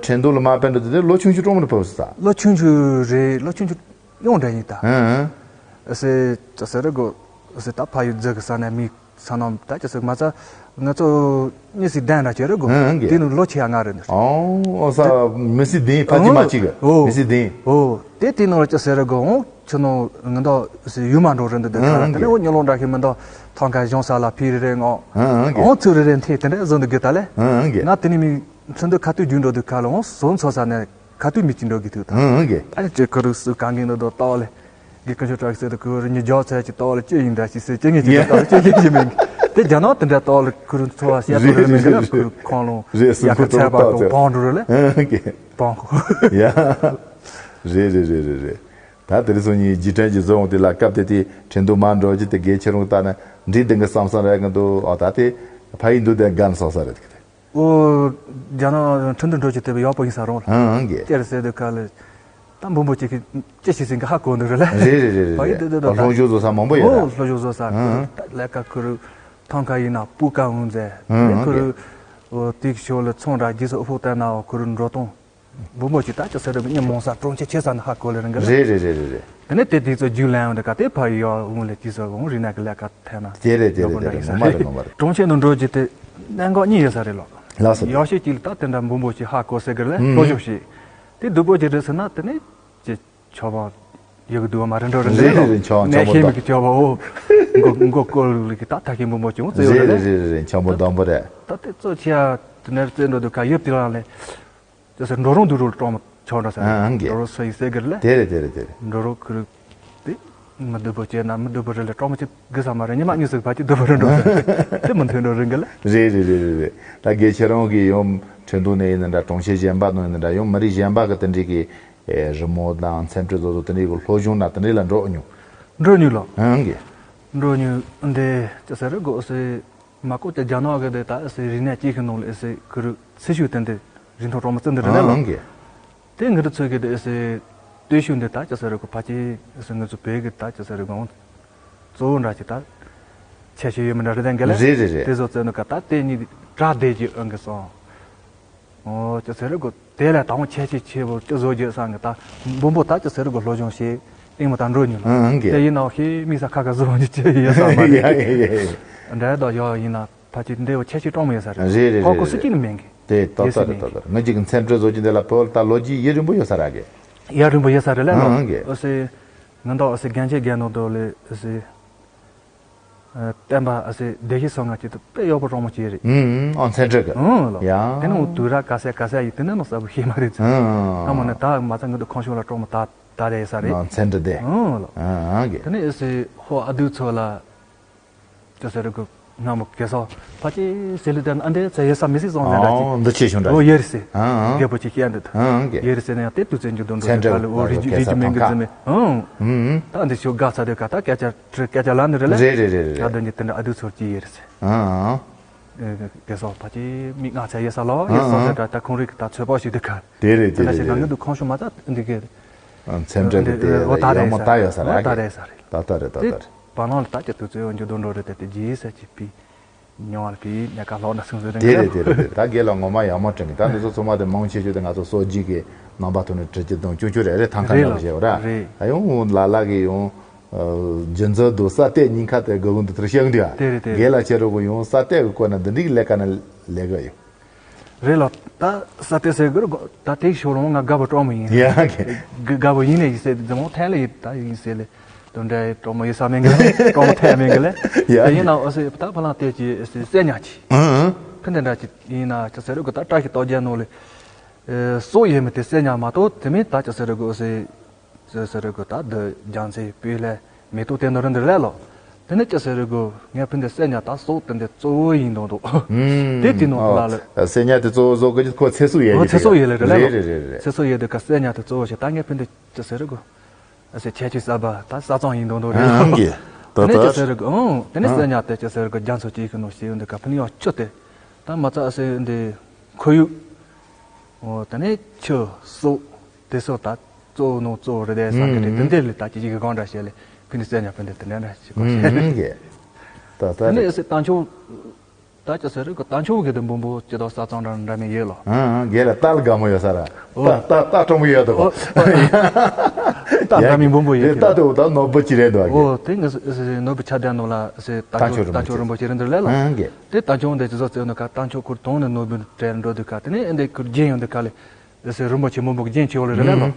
ཁྲེན་ཏུ་ལ་མ་པན་འགྲོ་དེ་ལོ་ཆུང་ཆུང་ཀྲོང་མོ་ལ་ཕབ་ས། ལོ་ཆུང་ཆུང་རེད་ལོ་ཆུང་ཆུང་། ཡོང་འདྲ་ཡིན་ད། ཨང་། ཨ་སེ་ཅི་ཟེར་རེ་གོ། ཨ་སེ་ད་ཕ་ཡུལ་རྫི་གི་ས་ནས་མི་ས་ནམ་ད་ཅི་ཟེར་མ་ཚ་ང་ཚོ་མི་སི་ལྡན་འདྲ་བྱེད་རེ་གོ། ཨང་གི། དེ་ནི་ལོ་ཆེ་ཡ་ང་རེད་ནི། ཨོ་ཨོ་ས་མི་སི་ལྡན་ཕ་ཅི་མ་ཅི་གི། ཨོ་མི་སི་ལྡན། ཨོ་དེ་དེ་ནི་ཅི་ཟེར་རེ་གོ་ཨོ་ཆུ་ནོ་ང་ད་ཨ་སེ་ཡུལ་མ་འགྲོ་རེ་འདི་དེ་ཨང་གི། དེ་ནི་ཨོ་ཉི་ལོང་འདྲ་ཤི་མི་ད་ཐང་ཁ་གཞུང་ས་ལ་ཕི་རེ་རེ་ངོ་། ཨང་གི། ཨོ་ཚུ་རེ་རེ་འཐེ་དེ་འདྲ་བཟོ་འདི་གི་ད་ལེ། ཨང་གི། ང་དེ་ནི་མི་ཚུན་དུ་ཁ་ཏུ་རྒྱུན་འགྲོ་འདི་ཁ་ལ་ཨོ་སོན་ཚོ་ས་ནས། ཁ་ཐུག་མི་གཅིག་འགྲོ་གི་ཐུག་ད། ཨང་ཨང་གི། ཨ་ནི་ཅེ་ཁུ་རུ་སུ་གང་གིན་འདུག་ཏོག་ལེ། གི་ཀ་ཆོ་ཏྲག་སེ་དུ་ཁུ་རུ་ཉི་ཇོ་ཚེ་ཅི་ཏོག་ལེ་ཅི་ཡིན་འདྲ་ཞིག་སེ་ཅི་ངེས་ཅི་ཏོག་ལེ་ཅི་ངེས་ཅི་མིན། དེ་རྒྱ་ནག་དེ་འདྲ་ཏོག་ལེ་ཁུ་རུ་འཚོ་བ་ཤེས་པོ་རེ་མིན་གི་ན་ཁུ་རུ་ཁོང་ལོ་རེད་ཡ་ཁ་ཚད་པ་ཏོག་བོང་འགྲོ་རེ་ལེ། ཨང་ཨང་གི། བོང་ཁོ། ཡ། རེད་རེད་རེད་རེད་རེད། ད་དེ་རིང་སང་ཉིན་རྗེས་དྲན་གྱི་བཟོ་འོང་དེ་ལ་སྐབས་དེ་དེ་ཁྲིན་ཏུ་མ་འགྲོ་རྒྱུ་དེ་དགེ་ཁྱེད་རང་ལྟ་ན་འདྲི་དེ་གི་བསམ་བསམ་རེད་གི་འདུག་ཨ་ད་དེ་ཕ་ཡི་འདུག་དེ་དགའ་ན་བསམ་བསམ་རེད་གི་དེ། ཨོ། རྒྱ་ནག་ཁྲིན་ཏུ་འགྲོ་རྒྱུ་དེ་ཡག་པོ་ཡིན་ས་རོང་ལ། ཨང་ཨང་གི། ཅེར་ཟེར་དུས་ཁ་ལ། ད་འབུམ་པོ་གཅིག་གིས་ཅི་ཞིག་ཟིན་གི་ཧ་གོ་འདུག་རེད་ལ། རེད་རེད་རེད་རེད། ཕ་ཡི་དེ་དེ་དེ་ད་ལྷོ་བཞུགས་བཟོ་ས་མང་པོ་ཡོད་ཨོ་ར། ལྷོ་བཞུགས་བཟོ་ས་ཨང་། ད་ལས་ཀ་ཁུ་རུ་ཐང་ཁ་ཡིན་ན་སྤུ་ཀ་འོང་ཟེར། ཨང་ཨང་ཁུ་རུ། ཨོ་དེ་ཤོ་ལ་ཚོང་ར་རྒྱུ་ས་ཨོ་ཕོ་བསྟན་ན་ཨོ་ཁུ་རུ་འགྲོ་སྟོང་། འབུམ་པོ་གཅིག་ད་ཅི་ཟེར་རེད་མི་མང་ས་གྲོང་ཁྱེར་ཆེ་ས་ནས་ཧ་གོ་ལེ་རང་གི་ལ། རེད་རེད་རེད་རེད་རེད། དེ་ནས་དེ་དུས་ཚོད་རྒྱུས་ལེན་འོང་དེ་ག་དེ་ཕ་ཡི་ཡོ་འོང་ལེ་དུས་ཚོད་འོང་རི་ནག་གི་ལས་ཀ་ཐད་ན། དེ་རེད་དེ་རེད་དེ་རེད་ངོ་མ་རེད་ངོ་མ་རེད། གྲོང་ཁྱེར་ནང་འགྲོ་རྒྱུ་དེ་གནད་འགག་གཉིས་ཡོད་ས་རེད་ལོ། ལགས་སོ། ཡོ་ཤེས་གཅིག་ལ་ད་དེ་འདྲ་འབུམ་པོ་གཅིག་ཧ་གོ་ཟེར་གི་ལེ་ཨུམ། ལྷོ་ཕྱོགས་ཤིག་དེ་སྡུག་པོ་གཅིག་རེད་ཟེར་ན་དེ་ནས་ཅེ་ཆོག་པ་ཡོད་གི་འདུག་བ་མ་རེད་འགྲོ་རེད་རེད་རེད་རེད་ཆོག་ནས་ཆོག་ཤེས་མི་གི་ཆོག་པ་འོ། མགོ་མགོ་སྐོར་ལ་གི་ད་ཐ་ཤེས་འབུམ་པོ་གཅིག་འོང་ཙེ་ཡོད་རེད་ལེ། རེད་རེད་རེད་ཆོག་པ་དང་པོ་རེད། ད་དེ་གཙོ་ཆེ་ཡ་དེ་ནས་རྩེ་འགྲོ་འདུག་ག་ཡོད་དེ་རང་ལས། ཅེས་ཟེར་འགྲོ་རོགས་འདུག་རོགས་གྲོགས་མོ་ཆོག་འགྲོ་ཟེར། ཨ་ཨང་གི། འགྲོ་རོགས་སུ་ཡིན་ཟེར་གི་རེད་ལེ། དེ་རེད་དེ་རེད་དེ་རེད། འགྲོ་རོགས་ཁུ་རུ། དེ། མི་སྡུག་པོ་བྱས་ན་མི་སྡུག་པོ་རེད་ལེ་གྲོགས་མོ་ཅིག་དགོས་ས་མ་རེད་ཉི་མ་གཉིས་ཟིག་ཕ་གི་སྡུག་པོ་རེད་འགྲོ་ཟེར། དེ་མི་མཐུན་འགྲོ་རིང་གི་ལེ། རེད་རེད་རེད་རེད་རེད། ད་དགེ་ཁྱེད་རང་གི་ཡུམ་ཁྲིན་ཏུ་ནས་ཡིན་ན་འདྲ་གྲོང་ཁྱེར་གཞན་པ་ནང་ཡིན་ན་འདྲ་ཡུམ་མི་རིགས་གཞན་པ་གི་དེ་འདྲའི་གི། རི་མོ་དང་ཚན་ཁྲོད་བཟོ་བཟོ་དེ་འདྲའི་གི་སློབ་སྦྱོང་ན་དེ་འདྲའི་ལ་འགྲོ་མྱོང་། འགྲོ་མྱོང་ལོ། ཨང་གི། འགྲོ་མྱོང་འདི་ཅི་ཟེར་རེད་དགོས་སེ། མ་ཀོ་ཏེ་རྒྱ་ནག་གི་དེ་ད་ཨེ་སེ་རིག་གནས་སྐྱེས་ཤིང་ནང་ལ་ཨེ་སེ་ཁུ་རུ་ཚེ་ཤུགས་བསྟན་ཏེ་རིན་ཐང་གྲོང་མ་བཙུན་འདི་རེད་ལ། ཨང་གི། དེ་ངི་རུ་ཚོད་ཀྱི་དེ་ཨེ་སེ་ སྟོད་ཤུགས་འདི་ད་ཅི་ཟེར་རེད་གོ། ཕལ་ཆེར་ང་ཚོ་བོད་ཀྱི་ད་ཅི་ཟེར་རེད་གོ། གཙོ་བོ་འདྲ་ཅིག་ད་ཁྱད་ཆོས་ཡོད་མི་འདྲ་རེད་ད་འགའ་ལ། རེད་རེད་རེད། དེ་ཚོ་བཙལ་ནོ་ག་ད་དེ་གཉིས་གྲ་སྡེ་གྱི་ཨང་གི་སོང་། ཨོ་ཅི་ཟེར་རེད་གོ། དེ་ལ་དང་ཁྱད་ཆོས་ཆེ་བོ་ཅི་བཟོ་རྒྱུ་སང་གི་ད་འབུམ་པོ་ད་ཅི་ཟེར་རེད་གོ། སློབ་སྦྱོང་བྱེད་སྟེང་མ་ད་འགྲོ་མྱོང་། ཨང་གི། དེ་ཡིན་ནའང་ཤེས་དམིགས་བསལ་ཁ་ཁ་བཟོ་བ་ཅི་ཡོད་ས་མ་རེད། ཡ་ཡ་ཡ་ཡ། འདྲ་ད་ཡོད་ཡིན་ན་ཕལ་ཆེར་འདི་བོ་ཁྱད་ཆོས་སྤྲོ་མོ་ཡོད་ས་རེད། རེད་རེད། ཧོ་རེད་ཁོ་སུ་རེད། གཅིག་ནི་མེད་གི། དེ་ཏག་ཏག་རེད། ཏག་ཏག་རེད། ང་གཅིག་གི་མཚན་སྤྲོད་བཟོ་རྒྱུ་འདི་ལ་བོད་ད་ལོ་རྒྱུས་ཡུན་རིང་པོ་ཡོད་ས་ར་གི། ཡ་རིང་པོ་ཡོད་ས་རེད་ལ་ལོ། ཨང་གི། ཨོ་སེ། ང་ད་ཨོ་སེ་རྒན་ཆེ་རྒན་ནོ་དོ་ལེ་ཨོ་སེ། ཨ་བསྟན་པ་ཨ་སེ་སྡེ་བཞི་སོ་ལྔ་གཅིག་ཏུ་དཔེ་ཡག་པོ་སྤྲོ་མོ་བྱས་རེད། ཨུམ་ཨུམ། ཨང་། མཚན་སྤྲོད་གི། ཨང་ལོ། ཡ། དེ་ནི་འུ་དུས་ར་ག་ས་ག་ས་ཡིན་དེ་ནི་ནོ་ས་བུ་ཤེས་མ་རེད་ཚེ། ཨང་ཨང་། ཨ་མོ་ནི་ད་མ་ཚ་ངུ་དུ་ཁོང་ཤོ་ལ་སྤྲོ་མོ་ད་ད་རེད་ས་རེད། ཨང་། མཚན་སྤྲོད་དེ། ཨང་ལོ། ཨང་ཨང་གི། དེ་ནི་ཨ་སེ་ཧོ་ཨ་དུ་ཚོ་ལ། ཅི་ཟེར་རེད་གི། ང་མོ་གེ་སོ། ཕ་ཅི་སེ་ལི་དན་ཨ་འདྲེ་ཚེ་ཡེ་ས་མི་སི་སོང་ཟེར་འདྲ་ཅིག། ཨང་། འདི་ཆེ་ཆུང་འདྲ་ཨོ་ཅིག་ཡེ་རེད་སེ། ཨང་ཨང་། རྒད་པོ་ཅིག་བཤད་འདུག། ཨང་ཨང་གི། ཡེ་རེད་སེ་ནི་ཡང་དེ་དུས་ཚོད་འཇུག་དོན་འགྲོ་མཚན་སྤྲོད་ཁ་ལ་ཨོ་རི་ཇི་རི་ཇི་མེན་གི་ཙི་མེ། ཨང་། ཨང་ཨང་། ད་འདི་ཆོ་དགའ་ཚ་དེ་ཀ་ད་སྐད་ཆ་ཁྲི་སྐད་ཆ་ལ་ནི་རེད་ལ། རེད་རེད་རེད་རེད། ད་འདི་འདི་དེ་འདྲ་ཨ་དུ་ཚོར་ཅི་ཡེ་རེད་སེ། ཨང་ཨང་། གེ་སོ་ཕ་ཅི་མིག་ང་ཚ་ཡེ་ས་ལོ་ཡེ་སོ་ཨང་ཟེར་ད་ད་ཁོང་རིག་གི་ད་ཚོད་དཔག་ཞིག་འདུག་ག། དེ་རེད་དེ་དེ་འདྲ་ཞིག་ང་རེད་ངི་རེད། འདུག་ཁོང་ཤོ་མ་ད་འདི་གི། མཚན་སྤྲོད་ཀྱི་དེ་ཡང་མོ་ད་རེད་ས་རེད། ད་ཡོད་ས་རེད། ད་ད་རེད་ས་རེད། ད་ལྟ་རེད་ད་ལྟ་རེད། བར་སྣང་ལ་ད་ཀྱི་དུས་ཚོད་འོན་རྒྱུ་དོན་འགྲོ་རེད་དེ་དེ་རྗེས་ས་ཀྱི་པི་མྱོང་བ་པི་ཉ་ཀ་ལྷོག་ན་སུན་སུན་རེད། དེ་རེད་དེ་རེད་དེ་ད་རྒན་ལགས་ངོ་མ་ཡག་མོ་དྲན་གི། ད་འདི་ཚོ་ཚང་མ་དེ་མང་ཆེ་ཤོས་དེ་ང་ཚོ་སོ་རྒྱུས་ཀྱི་རྣམ་པ་ཐོག་ནས་འབྲི་རྒྱུ་དང་ཅུང་ཅུང་རེ་རེ་ཐང་ཁ་རེད་འདྲ་བོ་ལ་བྱས་བ་ར། རེད། ད་ཡང་ལ་ལ་གི་ཡང་རྒྱུ་མཚན་དུ་ས་གཏད་ཉིན་ཁ་དེ་དགོས་ཀུན་དུ་དེར་བཤད་འདུག་ཨ། དེ་རེད་དེ་རེད། རྒན་ལགས་ཁྱེད་རོ་གོ་ཡང་ས་གཏད་གི་སྐོར་ན་འདི་འདྲའི་ལས་ཀ་ན་ལས་ཀ་ཡོད། རེད་ལ། ད་ས་དེ་ཟེར་གི་རེད་གོ། ད་དེ་ཤོར་རུང་ང་དགའ་པོ་སྤྲོ་མོ་ཡིན། ཡ་གི། དགའ་པོ་ཡིན་ནས་ཡིན་ཟེར་དེ་མོ་ཐན་ལ་ཡིན་ད་ཡིན་ཟེར་ལེ། དོན་འདྲ་སྤྲོ་མོ་ཡིན་ས་མེད་གི་ལེ། སྤྲོ་མོ་ཐན་མེད་གི་ལེ། ཡ་གི། ཡིན་ན་ཨོ་སེ་ད་ཕ་ལང་དེ་ཅི་སེ་སེ་ཉ་ཅི། ཨང་ཨང་། ཕི་འདི་འདྲ་ཅི་ཡིན་ན་ཅི་ཟེར་རེད་གོ། ད་བཀྲ་ཤིས་རྟགས་བརྒྱད་ནོ་ལེ། སོ་ཡེ་མི་དེ་སེ་ཉ་མ་གཏོགས་དེ་མིན་ད་ཅི་ཟེར་རེད་གོ་ཨོ་སེ། ཟེར་ཟེར་རེད་གོ། ད་འདི་རྒྱང་ཚེ་སྤུས་ལས་མེ་ཏོག་དེ་ནོ་རེད་འདི་རེད་ལོ། དེ་ནས་ཅི་ཟེར་རེད་གོ། ངས་ཕུན་དེ་སེ་ཉ་ད་སོག་དེ་འདི་གཙོ་བོ་ཡིན་དོ་འདུག། དེ་དེ་ནོ་ཕུ་ལ་ལ། སེ་ཉ་དེ་གཙོ་བོ་བཟོ་གི་ཁོ་ཚེ་སྲོག་ཡོད་ཨོ་ཀྱི་ཚེ་སྲོག་ཡོད་ལེ་རེད་ལེ་ལོ། རེད་རེད་རེད། ཚེ་སྲོག་ཡོད་དེ་ཀ་སེ་ཉ་དེ་གཙོ་བོ་ཞེ་ད་ངས་ཕུན་དེ་ཅི་ཟེར་རེད་གོ། ཨ་སེ་ཁྱད་ཆོས་གསར་པ་ད་ས་གཙང་ཡིན་དོ་འདུག་རེད་ལོ། ཨང་གི། དེ་ནས་ཅི་ཟེར་རེད་གོ། ཨང་དེ་ནས་སེ་ཉ་དེ་ཅི་ཟེར་རེད་གོ། རྒྱ་མཚོ་ཅི་ཡིན་གི་ནོ་ཞེས་ཡོད་འདི་ཀ་ཕུན་ཡང་ཆུ་དེ་ད་མ་ཚ་ཨ་སེ་འདི་ཁོར་ཡུག་ཨོ་དེ་ནས་ཆུ་སོག་དེ་སོགས་ད་གཙོ་བོ་ནང་གཙོ་བོ་རེད་དེ་ས་ཀི་རེད། དེ་འདིར་ལས་ད་ཅི་ཅིག་གི་སྒང་འདྲ་བྱས་ལས་ཕི་ནི་སེ་ཉ་ཕི་འདི་དེ་འདྲ་འདྲ་ཞིག་གོ་ཤེས་རེད། ད་ད་དེ་ནས་རེད། ཨེ་སེ་རྟ་མཆོག་ད་ཅི་ཟེར་རེད་གོ། རྟ་མཆོག་གི་དེ་འབུམ་པོ་ཅི་ལྟར་ས་གཙང་འདྲ་འདྲ་མི་ཡོད་ལོ། ཨང་ཨང་། རྒན་ལགས་རྟ་ལ་དགའ་མོ་ཡོད་ས་ར། ཨོ། རྟ་རྟ་རྟ་སྤྲང་པོ་ཡོད་དོ། ཨོ། རྟ་འདྲ་མི་འབུམ་པོ་ཡོད་ཀྱི་རྟ་དེ་འུ་ད་ནོར་བུ་ཅི་རེད་འདུག་ཨ། ཨོ་དེ་ངས་ནོར་བུ་ཆ་ལྡན་ནོ་ལ་སེ་རྟ་མཆོག་རྟ་མཆོག་རིན་པོ་ཆེ་རེད་འདུག་ལས་ལོ། ཨང་གི། དེ་རྟ་མཆོག་འདི་ཅི་ཟོ་རྩེ་ནོ་ཁ་རྟ་མཆོག་ཁུར་དོང་ནས་ནོར་བུ་སྤྲད་འགྲོ་དུས་ཁ་དེ་ནས་ཨེ་འདི་ཁུར་རྒྱན་ཡོང་དུས་ཁ་ལས། དེ་སེ་རིན་པོ་ཆེ་མི་འབོག་རྒྱན་ཆེ་བོ་ལ་རེད་ལ་ལོ། ཨུམ།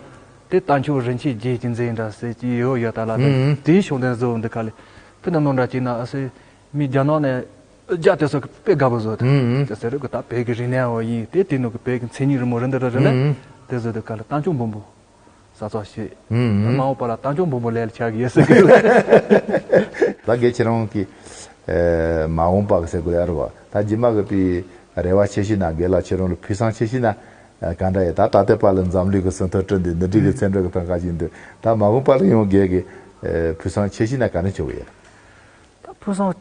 དེ་རྟ་མཆོག་རིན་ཆེན་རྒྱན་གྱི་མཛེས་འདྲ་ཟེར་གྱི་ཡོད་ཡོད་ད་ལ་ལ། ཨུམ། དེའི་ཤོག་ལྡན་བཟོ་འདི་ཁ་ལས། ཕི་ན་ནོ་འདྲ་ཅིག་ན་ཨ་སེ། མི་རྒྱ་ནག་ནས་རྒྱ་དེ་སོ་དཔེ་དགའ་པོ་བཟོ་དེ། ཨུམ། དེ་ཟེར་རེད་གོ། ད་བོད་ཀྱི་རིག་གནས་འོ་ཡིན་དེ་དེ་ནོ་གི་བོད་ཀྱི་མཚན་ཉིད་རི་མོ་རེད་འདི་ར་རེད་ལ། ཨུམ། དེ་བཟོ་དེ་ག་ལ་རྟ་མཆོག་འབུམ་པོ་ས་ཚོགས་ཤིག། ཨུམ། མ་འོངས་པ་ལ་རྟ་མཆོག་འབུམ་པོ་ལས་ལ་ཆགས་ཀྱི་ཡོད་ཟེར་གི། ད་རྒན་ཁྱེད་རང་གི་མ་འོངས་པ་གི་ཟེར་དགོས་ཡ་རེད་བ། ད་རྗེས་མ་གི་པའི་རེ་བ་ཆེ་ཤོས་ན་རྒན་ལགས་ཁྱེད་རང་ལ་ཕུགས་བསམ་ཆེ་ཤོས་ན་ག་འདྲ་ཡོད། ད་ད་ལྟའི་བར་ལ་འཛམ་གླིང་གི་ཟིན་ཐོ་བསྐྲུན་ཏེ་འདི་འདྲའི་གི་མཚན་སྒྲོག་གི་ཐང་ཀ་ཞིག་འདུག། ད་མ་འོངས་པ་ལ་ཡང་རྒན་གི་ཕུགས་བསམ་ཆེ་ཤོས་ན་ག་འདྲ་བྱེད་དགོས་ཡོད། ད་ཕུགས་བསམ་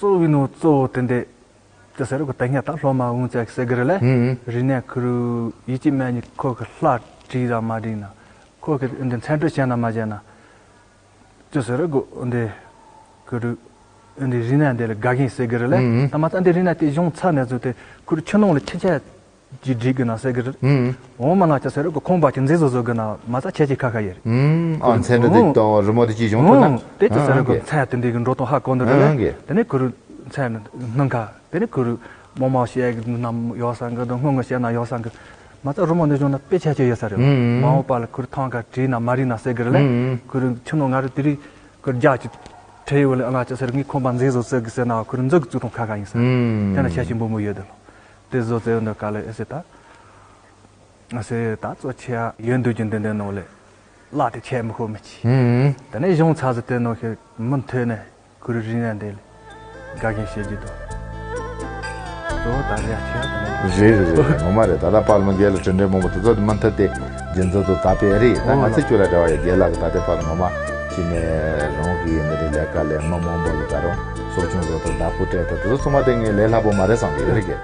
གཙོ་བོའི་ནང་གཙོ་བོ་དེ་འདྲ། དེ་ཟེར་གི་ད་སྔ་ད་སློབ་མ་འུང་ཙེག་ཟེར་གི་རེད་ལ། ཧུམ། རིག་གནས་ཁུ་རུ་ཡིད་ཀྱི་སྨན་གཉིས་ཁོ་གི་ལྷ་བྲིས་དང་མ་བྲིས་ན། ཁོ་གི་འདི་མཚན་སྤྲོད་བྱས་ན་མ་བྱས་ན། དེ་ཟེར་གི་འདི་ཁུ་རུ་འདི་རིག་གནས་འདི་ལ་དགའ་མཁན་ཟེར་གི་རེད་ལ། ཧུམ། ད་མ་ད་འདི་རིག་གནས་དེ་གཞུང་ཚར་ནས་བཟུང་སྟེ་ཁུ་རུ་ཆུ་ནང་ལ་ཁྱི་ཆ་ཅིག་བསྒྲིགས་གི་ན་ཟེར་གི་རེད། ཧུམ། འོ་མ་ན་ཅི་ཟེར་གི་ཁོང་པ་ཅི་མཛེས་བཟོ་བཟོ་གི་ན་མ་ཚ་ཁྱད་ཅིག་ཁ་ཁ་ཡེར། ཨུམ། ཨ་མཚན་འདྲ་དེ་དང་རི་མོ་དེ་ཅིག་བྱུང་ཐུབ་ན། དེ་ཅི་ཟེར་གི་མཚན་དེ་འདི་གི་འགྲོ་སྟངས་ཧ་གོ་འདི་རེད་ལ། དེ་ནས་ཁུ་རུ་མཚན་སྣང་ཁ་དེ་ནས་ཁུ་རུ་མོ་མོ་བཤད་གི་ནམ་ཡོད་སང་གི་དང་སྔོན་གི་བཤད་ན་ཡོད་སང་གི་མ་ཚ་རི་མོ་འདི་བྱུང་ན་དཔེ་ཆ་ཆེ་ཡོད་ས་རེད། མ་འོངས་པ་ལ་ཁུ་རུ་ཐང་ཁ་བྲིས་ན་མ་རིག་ན་ཟེར་གི་རེད་ལ། ཁུ་རུ་ཆུ་ནང་ང་རུ་དེ་རིགས་ཁུ་རུ་རྒྱ་ཅིག་ཁྲེ་ཡོད་ལ་ཨ་ང་ཅི་ཟེར་ངའི་ཁོང་པ་མཛེས་བཟོ་ཟེར་གི་ཟེར་ན་ཁུ་རུ་མཛོད་གི་བཙུགས་ཐོང་ཁ་ཁ་ཡིན་ས། དེ་ན་ཆ་ཆེན་པོ་མོ་ཡོད་དེ་ལོ། དེ་བཟོ་ཟེར་འདི་ག་ལ་ཨེ་ཟེར་ད། ཨ་སེ་ད་གཙོ་ཆེ་ཡོད་འདུག་ཀྱི་འདི་འདྲའི་ནང་ལས་བླ་དེ་ཆེ་མི་ཤོ་མི་ཆེ། ཧུམ། དེ་ནས་གཞུང་ཚགས་སུ་བལྟས་ནོ་ཤེས་མི་མཐོས་ནས་ཁུ་རུ་རིག་གནས་འདི་ལས་དགའ་མཁན་བཤད་རྒྱུ་དང་། གཙོ་བོ་ད་རེ་ཡ་ཆེ་ཡ་དེ་ནས། རེད་རེད་རེད་རེད། ངོ་མ་རེད། ད་ལྟ་པར་མི་རྒན་ལ་དྲིན་དྲན་མང་པོ་དེ་ཚོ་མུ་མཐུད་དེ་རྒྱུན་འཛིན་དུ་ད་པའི་རེད། ད་ང་ཚོ་ཁྱོད་ལ་རེ་བ་ཡོད། རྒན་ལགས་ཀྱི་ད་ལྟའི་པར་ངོ་མ་ཕྱི་ནས་རང་གི་ཡིན་ནི་རེད། ལས་ཀ་ལས་མི་མང་པོ་ལ་ད་རུང་གསོ་སྐྱོང་བཟོ་ཐུབ་བདག་པོ་སྤྲད་ཐུབ་དེ་ཚོ་ཚང་མ་དེ་ངས་ལས་སླ་པོ་མ་རེད་བསམ་གི་ཡོད་རེད་རྒན།